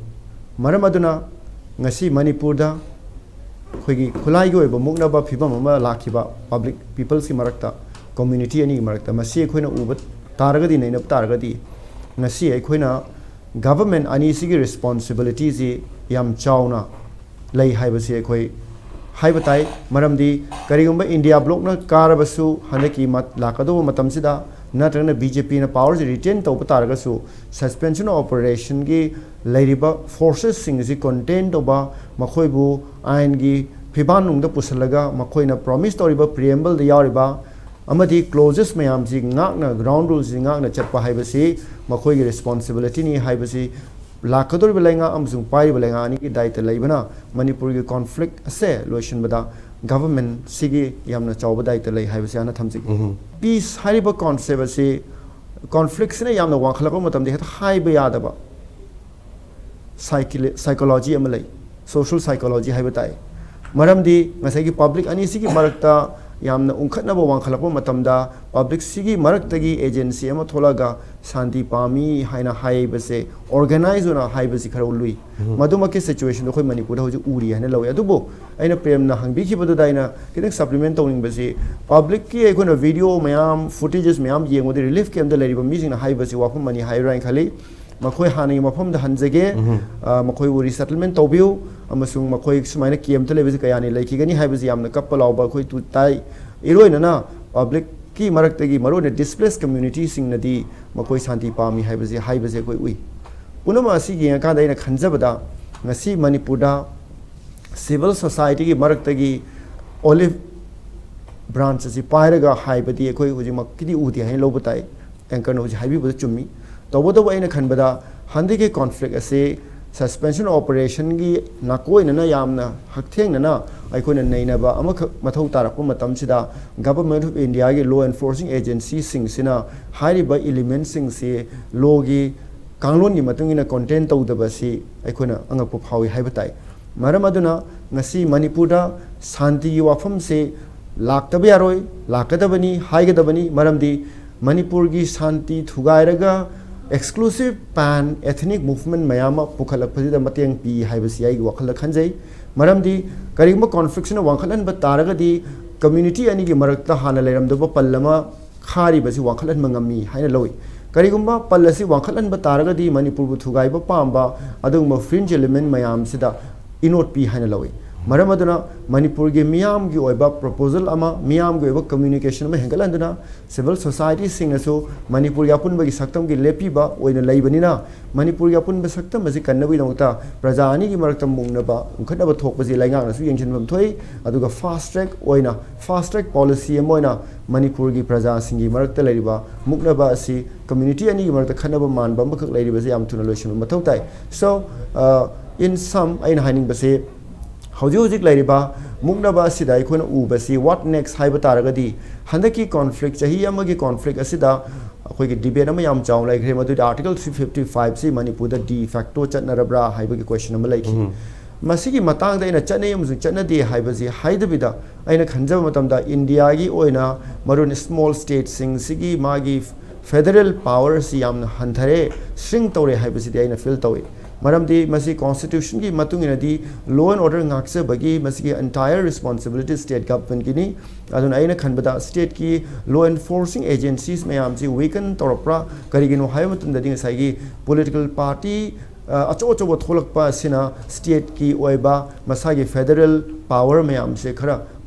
ꯃꯔꯝ ꯑꯗꯨꯅ ꯉꯁꯤ ꯃꯅꯤꯄꯨꯔꯗ ꯑꯩꯈꯣꯏꯒꯤ ꯈꯨꯠꯂꯥꯏꯒꯤ ꯑꯣꯏꯕ ꯃꯨꯛꯅꯕ ꯐꯤꯕꯝ ꯑꯃ ꯂꯥꯛꯈꯤꯕ ꯄꯕ꯭ꯂꯤꯛ ꯄꯤꯄꯜꯁꯀꯤ ꯃꯔꯛꯇ, ꯀꯝꯃ꯭ꯌꯨꯅꯤꯇꯤ ꯑꯅꯤꯒꯤ ꯃꯔꯛꯇ, ꯃꯁꯤ ꯑꯩꯈꯣꯏꯅ ꯎꯕ ꯇꯥꯔꯒꯗꯤ, ꯅꯩꯅꯕ ꯇꯥꯔꯒꯗꯤ, ꯉꯁꯤ ꯑꯩꯈꯣꯏꯅ ꯒꯚꯔꯟꯃꯦꯟꯠ ꯑꯅꯤꯁꯤꯒꯤ ꯔꯦꯁꯄꯣꯟꯁꯤꯕꯤꯂꯤꯇꯤꯁꯤ ꯌꯥꯝ ꯆꯥꯎꯅ ꯂꯩ ꯍꯥꯏꯕꯁꯤ ꯑꯩꯈꯣꯏ ꯍꯥꯏꯕ ꯇꯥꯏ꯫ ꯃꯔꯝꯗꯤ ꯀꯔꯤꯒꯨꯝꯕ ꯏꯟꯗꯤꯌꯥ ꯕ꯭ꯂꯣꯛꯅ ꯀꯥꯔꯕꯁꯨ, ꯍꯟꯗꯛꯀꯤ ꯃꯠ-, ꯂꯥꯛꯀꯗꯧꯕ ꯃꯇꯝꯁꯤꯗ ꯅꯠꯇ꯭ꯔꯒꯅ ꯕꯤ ꯖꯦ ꯄꯤꯅ ꯄꯥꯋꯔꯁꯤ ꯔꯤꯇꯦꯟ ꯇꯧꯕ ꯇꯥꯔꯒꯁꯨ, ꯁꯁꯄꯦꯟꯁꯟ ꯑꯣꯐ ꯑꯣꯄꯔꯦꯁꯟꯒꯤ ꯂꯩꯔꯤꯕ ꯐꯣꯔꯁꯦꯁꯁꯤꯡ ꯑꯁꯤ ꯀꯟꯇꯦꯟ ꯇꯧꯕ, ꯃꯈꯣꯏꯕꯨ ꯑꯥꯏꯟꯒꯤ ꯐꯤꯕꯥꯟꯅꯨꯡꯗ ꯄꯨꯁꯤꯜꯂꯒ ꯃꯈꯣꯏꯅ ꯄ꯭ꯔꯣꯃꯤꯁ ꯇꯧꯔꯤꯕ ꯄ꯭ꯔꯤꯑꯦꯝꯕꯜꯗ ꯌꯥꯎꯔꯤꯕ ꯑꯃꯗꯤ ꯀ꯭ꯂꯣꯖꯦꯁ ꯃꯌꯥꯝꯁꯤ ꯉꯥꯛꯅ, ꯒ꯭ꯔꯥꯎꯟ ꯔꯨꯜꯁꯤ ꯉꯥꯛꯅ ꯆꯠꯄ ꯍꯥꯏꯕꯁꯤ ꯃꯈꯣꯏꯒꯤ ꯔꯦꯁꯄꯣꯟꯁꯤꯕꯤꯂꯤꯇꯤꯅꯤ ꯍꯥꯏꯕꯁꯤ ꯂꯥꯛꯀꯗꯧꯔꯤꯕ ꯂꯩꯉꯥꯛ ꯑꯃꯁꯨꯡ ꯄꯥꯏꯔꯤꯕ ꯂꯩꯉꯥꯛ ꯑꯅꯤꯒꯤ ꯗꯥꯏꯇ ꯂꯩꯕꯅ ꯃꯅꯤꯄꯨꯔꯒꯤ ꯀꯣꯟꯐ꯭ꯂꯤꯛ ꯑꯁꯦ ꯂꯣꯏꯁꯤꯟꯕꯗ ꯒꯚꯔꯟꯃꯦꯟꯁꯤꯒꯤ ꯌꯥꯝꯅ ꯆꯥꯎꯕ ꯗꯥꯏꯇ ꯂꯩ ꯍꯥꯏꯕꯁꯤ ꯍꯥꯟꯅ ꯊꯝꯖꯒꯦ꯫ ꯄꯤꯁ ꯍꯥꯏꯔꯤꯕ ꯀꯣꯟꯁꯦꯞ ꯑꯁꯤ ꯀꯣꯟꯐ꯭ꯂꯤꯛꯁꯤꯅ ꯌꯥꯝꯅ ꯋꯥꯡꯈꯠꯂꯛꯄ ꯃꯇꯝꯗ ꯍꯦꯛꯇ ꯍꯥꯏꯕ ꯌꯥꯗꯕ ꯁꯥꯏꯀꯣꯂꯣꯖꯤ ꯑꯃ ꯂꯩ, ꯁꯣꯁꯤꯌꯦꯜ ꯁꯥꯏꯀꯣꯂꯣꯖꯤ ꯍꯥꯏꯕ ꯇꯥꯏ꯫ ꯃꯔꯝꯗꯤ ꯉꯁꯥꯏꯒꯤ ꯄꯕ꯭ꯂꯤꯛ ꯑꯅꯤꯁꯤꯒꯤ ꯃꯔꯛꯇ ꯌꯥꯝꯅ ꯎꯪꯈꯠꯅꯕ ꯋꯥꯡꯈꯠꯂꯛꯄ ꯃꯇꯝꯗ ꯄꯕ꯭ꯂꯤꯛꯁꯤꯒꯤ ꯃꯔꯛꯇꯒꯤ ꯑꯦꯖꯦꯟꯁꯤ ꯑꯃ ꯊꯣꯛꯂꯛꯑꯒ ꯁꯥꯟꯇꯤ ꯄꯥꯝꯃꯤ ꯍꯥꯏꯅ ꯍꯥꯏꯕꯁꯦ ꯑꯣꯔꯒꯅꯥꯏꯖ ꯑꯣꯏꯅ ꯍꯥꯏꯕꯁꯤ ꯈꯔ ꯂꯨꯏ꯫ ꯃꯗꯨꯃꯛꯀꯤ ꯁꯤꯆꯨꯋꯦꯁꯟꯗꯣ ꯑꯩꯈꯣꯏ ꯃꯅꯤꯄꯨꯔꯗ ꯍꯧꯖꯤꯛ ꯎꯔꯤ ꯍꯥꯏꯅ ꯂꯧꯏ꯫ ꯑꯗꯨꯕꯨ ꯑꯩꯅ ꯄ꯭ꯔꯦꯝꯅ ꯍꯪꯕꯤꯈꯤꯕꯗꯨꯗ ꯑꯩꯅ ꯈꯤꯇꯪ ꯁꯄ꯭ꯂꯤꯃꯦꯟ ꯇꯧꯅꯤꯡꯕꯁꯤ, ꯄꯕ꯭ꯂꯤꯛꯀꯤ ꯑꯩꯈꯣꯏꯅ ꯚꯤꯗꯤꯑꯣ ꯃꯌꯥꯝ, ꯐꯨꯇꯦꯖꯦꯁ ꯃꯌꯥꯝ ꯌꯦꯡꯕꯗ ꯔꯤꯂꯤꯐ ꯀꯦꯝꯞꯇ ꯂꯩꯔꯤꯕ ꯃꯤꯁꯤꯡꯅ ꯍꯥꯏꯕꯁꯤ ꯋꯥꯐꯝ ꯑꯅꯤ ꯍꯥꯏꯔꯣꯏ ꯍꯥꯏꯅ ꯈꯜꯂꯤ꯫ ꯃꯈꯣꯏ ꯍꯥꯟꯅꯒꯤ ꯃꯐꯝꯗ ꯍꯟꯖꯒꯦ, ꯑ, ꯃꯈꯣꯏꯕꯨ ꯔꯤꯁꯦꯇꯜꯃꯦꯟ ꯇꯧꯕꯤꯌꯨ, ꯑꯃꯁꯨꯡ ꯃꯈꯣꯏ ꯁꯨꯃꯥꯏꯅ ꯀꯦꯝꯞꯇ ꯂꯩꯕꯁꯤ ꯀꯌꯥꯅꯤ ꯂꯩꯈꯤꯒꯅꯤ ꯍꯥꯏꯕꯁꯤ ꯌꯥꯝꯅ ꯀꯞꯄ ꯂꯥꯎꯕ ꯑꯩꯈꯣꯏ ꯇꯥꯏ꯫ ꯏꯔꯣꯏꯅꯅ ꯄꯕ꯭ꯂꯤꯛꯀꯤ ꯃꯔꯛꯇꯒꯤ, ꯃꯔꯨꯑꯣꯏꯅ ꯗꯤꯁꯄ꯭ꯂꯦꯁ ꯀꯝꯃ꯭ꯌꯨꯅꯤꯇꯤꯁꯤꯡꯅꯗꯤ ꯃꯈꯣꯏ ꯁꯥꯟꯇꯤ ꯄꯥꯝꯃꯤ ꯍꯥꯏꯕꯁꯤ, ꯍꯥꯏꯕꯁꯦ ꯑꯩꯈꯣꯏ ꯎꯏ꯫ ꯄꯨꯝꯅꯃꯛ ꯑꯁꯤ ꯌꯦꯡꯉꯀꯥꯟꯗ ꯑꯩꯅ ꯈꯟꯖꯕꯗ, ꯉꯁꯤ ꯃꯅꯤꯄꯨꯔꯗ ꯁꯤꯚꯤꯜ ꯁꯣꯁꯥꯏꯇꯤꯒꯤ ꯃꯔꯛꯇꯒꯤ ꯑꯣꯂꯤꯚ ꯕ꯭ꯔꯥꯟꯆ ꯑꯁꯤ ꯄꯥꯏꯔꯒ ꯍꯥꯏꯕꯗꯤ ꯑꯩꯈꯣꯏ ꯍꯧꯖꯤꯛꯃꯛꯀꯤꯗꯤ ꯎꯗꯦ ꯍꯥꯏꯅ ꯂꯧꯕ ꯇꯥꯏ꯫ ꯑꯦꯡꯀꯔꯅ ꯍꯧꯖꯤꯛ ꯍꯥꯏꯕꯤꯕꯗ ꯆꯨꯝꯃꯤ꯫ ꯇꯧꯕꯇꯕꯨ ꯑꯩꯅ ꯈꯟꯕꯗ ꯍꯟꯗꯛꯀꯤ ꯀꯣꯟꯐ꯭ꯂꯤꯛ ꯑꯁꯤ ꯁꯁꯄꯦꯟꯁꯟ ꯑꯣꯄꯔꯦꯁꯟꯒꯤ ꯅꯥꯀꯣꯏꯅꯅ ꯌꯥꯝꯅ ꯍꯛꯊꯦꯡꯅꯅ ꯑꯩꯈꯣꯏꯅ ꯅꯩꯅꯕ ꯑꯃꯈꯛ ꯃꯊꯧ ꯇꯥꯔꯛꯄ ꯃꯇꯝꯁꯤꯗ, ꯒꯚꯔꯟꯃꯦꯟꯠ ꯑꯣꯐ ꯏꯟꯗꯤꯌꯥꯒꯤ ꯂꯣ ꯑꯦꯟꯐꯣꯔꯁꯤꯡ ꯑꯦꯖꯦꯟꯁꯤꯁꯤꯡꯁꯤꯅ ꯍꯥꯏꯔꯤꯕ ꯏꯂꯤꯃꯦꯟꯠꯁꯤꯡꯁꯤ ꯂꯣꯒꯤ ꯀꯥꯡꯂꯣꯟꯒꯤ ꯃꯇꯨꯡ ꯏꯟꯅ ꯀꯟꯇꯦꯟ ꯇꯧꯗꯕꯁꯤ ꯑꯩꯈꯣꯏꯅ ꯑꯉꯛꯄ ꯐꯥꯎꯏ ꯍꯥꯏꯕ ꯇꯥꯏ꯫ ꯃꯔꯝ ꯑꯗꯨꯅ ꯉꯁꯤ ꯃꯅꯤꯄꯨꯔꯗ ꯁꯥꯟꯇꯤꯒꯤ ꯋꯥꯐꯝꯁꯤ ꯂꯥꯛꯇꯕ ꯌꯥꯔꯣꯏ, ꯂꯥꯛꯀꯗꯕꯅꯤ, ꯍꯥꯏꯒꯗꯕꯅꯤ꯫ ꯃꯔꯝꯗꯤ ꯃꯅꯤꯄꯨꯔꯒꯤ ꯁꯥꯟꯇꯤ ꯊꯨꯒꯥꯏꯔꯒ ꯑꯦꯛꯁꯀ꯭ꯂꯨꯁꯤꯞ ꯄꯥꯟ ꯑꯦꯊꯅꯤꯛ ꯃꯨꯚꯃꯦꯟꯠ ꯃꯌꯥꯝ ꯑꯃ ꯄꯨꯈꯠꯂꯛꯄꯁꯤꯗ ꯃꯇꯦꯡ ꯄꯤ ꯍꯥꯏꯕꯁꯤ ꯑꯩꯒꯤ ꯋꯥꯈꯜꯗ ꯈꯟꯖꯩ꯫ ꯃꯔꯝꯗꯤ ꯀꯔꯤꯒꯨꯝꯕ ꯀꯣꯟꯐ꯭ꯂꯤꯛꯁꯤꯅ ꯋꯥꯡꯈꯠꯍꯟꯕ ꯇꯥꯔꯒꯗꯤ ꯀꯝꯃ꯭ꯌꯨꯅꯤꯇꯤ ꯑꯅꯤꯒꯤ ꯃꯔꯛꯇ ꯍꯥꯟꯅ ꯂꯩꯔꯝꯗꯕ ꯄꯜ ꯑꯃ ꯈꯥꯔꯤꯕꯁꯤ ꯋꯥꯡꯈꯠꯍꯟꯕ ꯉꯝꯃꯤ ꯍꯥꯏꯅ ꯂꯧꯏ꯫ ꯀꯔꯤꯒꯨꯝꯕ ꯄꯜ ꯑꯁꯤ ꯋꯥꯡꯈꯠꯍꯟꯕ ꯇꯥꯔꯒꯗꯤ ꯃꯅꯤꯄꯨꯔꯕꯨ ꯊꯨꯒꯥꯏꯕ ꯄꯥꯝꯕ ꯑꯗꯨꯒꯨꯝꯕ ꯐ꯭ꯔꯤꯟꯖ ꯏꯂꯤꯃꯦꯟꯠ ꯃꯌꯥꯝꯁꯤꯗ ꯏꯅꯣꯠ ꯄꯤ ꯍꯥꯏꯅ ꯂꯧꯏ꯫ ꯃꯔꯝ ꯑꯗꯨꯅ ꯃꯅꯤꯄꯨꯔꯒꯤ ꯃꯤꯌꯥꯝꯒꯤ ꯑꯣꯏꯕ ꯄ꯭ꯔꯣꯄꯣꯖꯦꯜ ꯑꯃ, ꯃꯤꯌꯥꯝꯒꯤ ꯑꯣꯏꯕ ꯀꯝꯃ꯭ꯌꯨꯅꯤꯀꯦꯁꯟ ꯑꯃ ꯍꯦꯟꯒꯠꯍꯟꯗꯨꯅ ꯁꯤꯚꯤꯜ ꯁꯣꯁꯥꯏꯇꯤꯁꯤꯡꯅꯁꯨ ꯃꯅꯤꯄꯨꯔꯒꯤ ꯑꯄꯨꯟꯕꯒꯤ ꯁꯛꯇꯝꯒꯤ ꯂꯦꯞꯄꯤꯕ ꯑꯣꯏꯅ ꯂꯩꯕꯅꯤꯅ, ꯃꯅꯤꯄꯨꯔꯒꯤ ꯑꯄꯨꯟꯕ ꯁꯛꯇꯝ ꯑꯁꯤ ꯀꯟꯅꯕꯒꯤꯗꯃꯛꯇ ꯄ꯭ꯔꯖꯥ ꯑꯅꯤꯒꯤ ꯃꯔꯛꯇ ꯃꯨꯛꯅꯕ, ꯎꯪꯈꯠꯅꯕ ꯊꯣꯛꯄꯁꯤ ꯂꯩꯉꯥꯛꯅꯁꯨ ꯌꯦꯡꯁꯤꯟꯐꯝ ꯊꯣꯛꯏ꯫ ꯑꯗꯨꯒ ꯐꯥꯁ ꯇ꯭ꯔꯦꯛ ꯑꯣꯏꯅ, ꯐꯥꯁ ꯇ꯭ꯔꯦꯛ ꯄꯣꯂꯤꯁꯤ ꯑꯃ ꯑꯣꯏꯅ ꯃꯅꯤꯄꯨꯔꯒꯤ ꯄ꯭ꯔꯖꯥꯁꯤꯡꯒꯤ ꯃꯔꯛꯇ ꯂꯩꯔꯤꯕ ꯃꯨꯛꯅꯕ ꯑꯁꯤ, ꯀꯝꯃ꯭ꯌꯨꯅꯤꯇꯤ ꯑꯅꯤꯒꯤ ꯃꯔꯛꯇ ꯈꯠꯅꯕ ꯃꯥꯟꯕ ꯑꯃꯈꯛ ꯂꯩꯔꯤꯕꯁꯤ ꯌꯥꯝ ꯊꯨꯅ ꯂꯣꯏꯁꯤꯟꯕ ꯃꯊꯧ ꯇꯥꯏ꯫ So, uh, in sum, ꯑꯩꯅ ꯍꯥꯏꯅꯤꯡꯕꯁꯤ, ꯍꯧꯖꯤꯛ ꯍꯧꯖꯤꯛ ꯂꯩꯔꯤꯕ ꯃꯨꯛꯅꯕ ꯑꯁꯤꯗ ꯑꯩꯈꯣꯏꯅ ꯎꯕꯁꯤ, what next ꯍꯥꯏꯕ ꯇꯥꯔꯒꯗꯤ, ꯍꯟꯗꯛꯀꯤ ꯀꯣꯟꯐ꯭ꯂꯤꯛ, ꯆꯍꯤ ꯑꯃꯒꯤ ꯀꯣꯟꯐ꯭ꯂꯤꯛ ꯑꯁꯤꯗ ꯑꯩꯈꯣꯏꯒꯤ ꯗꯤꯕꯦꯠ ꯑꯃ ꯌꯥꯝ ꯆꯥꯎꯅ ꯂꯩꯈ꯭ꯔꯦ, ꯃꯗꯨꯗꯤ ꯑꯥꯔꯇꯤꯀꯜ ꯊ꯭ꯔꯤ ꯐꯤꯐꯇꯤ ꯐꯥꯏꯚꯁꯤ ꯃꯅꯤꯄꯨꯔꯗ ꯗꯤ ꯐꯦꯛꯇꯣ ꯆꯠꯅꯔꯕ꯭ꯔꯥ ꯍꯥꯏꯕꯒꯤ ꯀꯣꯏꯁꯟ ꯑꯃ ꯂꯩꯈꯤ꯫ ꯃꯁꯤꯒꯤ ꯃꯇꯥꯡꯗ ꯑꯩꯅ ꯆꯠꯅꯩ ꯑꯃꯁꯨꯡ ꯆꯠꯅꯗꯦ ꯍꯥꯏꯕꯁꯤ ꯍꯥꯏꯗꯕꯤꯗ, ꯑꯩꯅ ꯈꯟꯖꯕ ꯃꯇꯝꯗ ꯏꯟꯗꯤꯌꯥꯒꯤ ꯑꯣꯏꯅ, ꯃꯔꯨ ꯑꯣꯏꯅ ꯁ꯭ꯃꯣꯜ ꯁ꯭ꯇꯦꯠꯁꯤꯡꯁꯤꯒꯤ ꯃꯥꯒꯤ ꯐꯦꯗꯔꯦꯜ ꯄꯥꯋꯔ ꯑꯁꯤ ꯌꯥꯝꯅ ꯍꯟꯊꯔꯦ, ꯁ꯭ꯔꯤꯡ ꯇꯧꯔꯦ ꯍꯥꯏꯕꯁꯤꯗꯤ ꯑꯩꯅ ꯐꯤꯜ ꯇꯧꯏ꯫ ꯃꯔꯝꯗꯤ ꯃꯁꯤ ꯀꯣꯟꯁꯇꯤꯇ꯭ꯌꯨꯁꯟꯒꯤ ꯃꯇꯨꯡ ꯏꯟꯅꯗꯤ ꯂꯣ ꯑꯦꯟ ꯑꯣꯔꯗꯔ ꯉꯥꯛꯆꯕꯒꯤ ꯃꯁꯤꯒꯤ ꯑꯦꯟꯇꯥꯌꯔ ꯔꯦꯁꯄꯣꯟꯁꯤꯕꯤꯂꯤꯇꯤ ꯁ꯭ꯇꯦꯠ ꯒꯚꯔꯟꯃꯦꯟꯠꯀꯤꯅꯤ꯫ ꯑꯗꯨꯅ ꯑꯩꯅ ꯈꯟꯕꯗ ꯁ꯭ꯇꯦꯠꯀꯤ ꯂꯣ ꯑꯦꯟꯐꯣꯔꯁꯤꯡ ꯑꯦꯖꯦꯟꯁꯤꯁ ꯃꯌꯥꯝꯁꯤ ꯋꯤꯀꯟ ꯇꯧꯔꯛꯄ꯭ꯔꯥ? ꯀꯔꯤꯒꯤꯅꯣ ꯍꯥꯏꯕ ꯃꯇꯝꯗꯗꯤ ꯉꯁꯥꯏꯒꯤ ꯄꯣꯂꯤꯇꯤꯀꯦꯜ ꯄꯥꯔꯇꯤ, ꯑ, ꯑꯆꯧ ꯑꯆꯧꯕ ꯊꯣꯛꯂꯛꯄ ꯑꯁꯤꯅ ꯁ꯭ꯇꯦꯠꯀꯤ ꯑꯣꯏꯕ ꯃꯁꯥꯒꯤ ꯐꯦꯗꯔꯦꯜ ꯄꯥꯋꯔ ꯃꯌꯥꯝꯁꯦ ꯈꯔ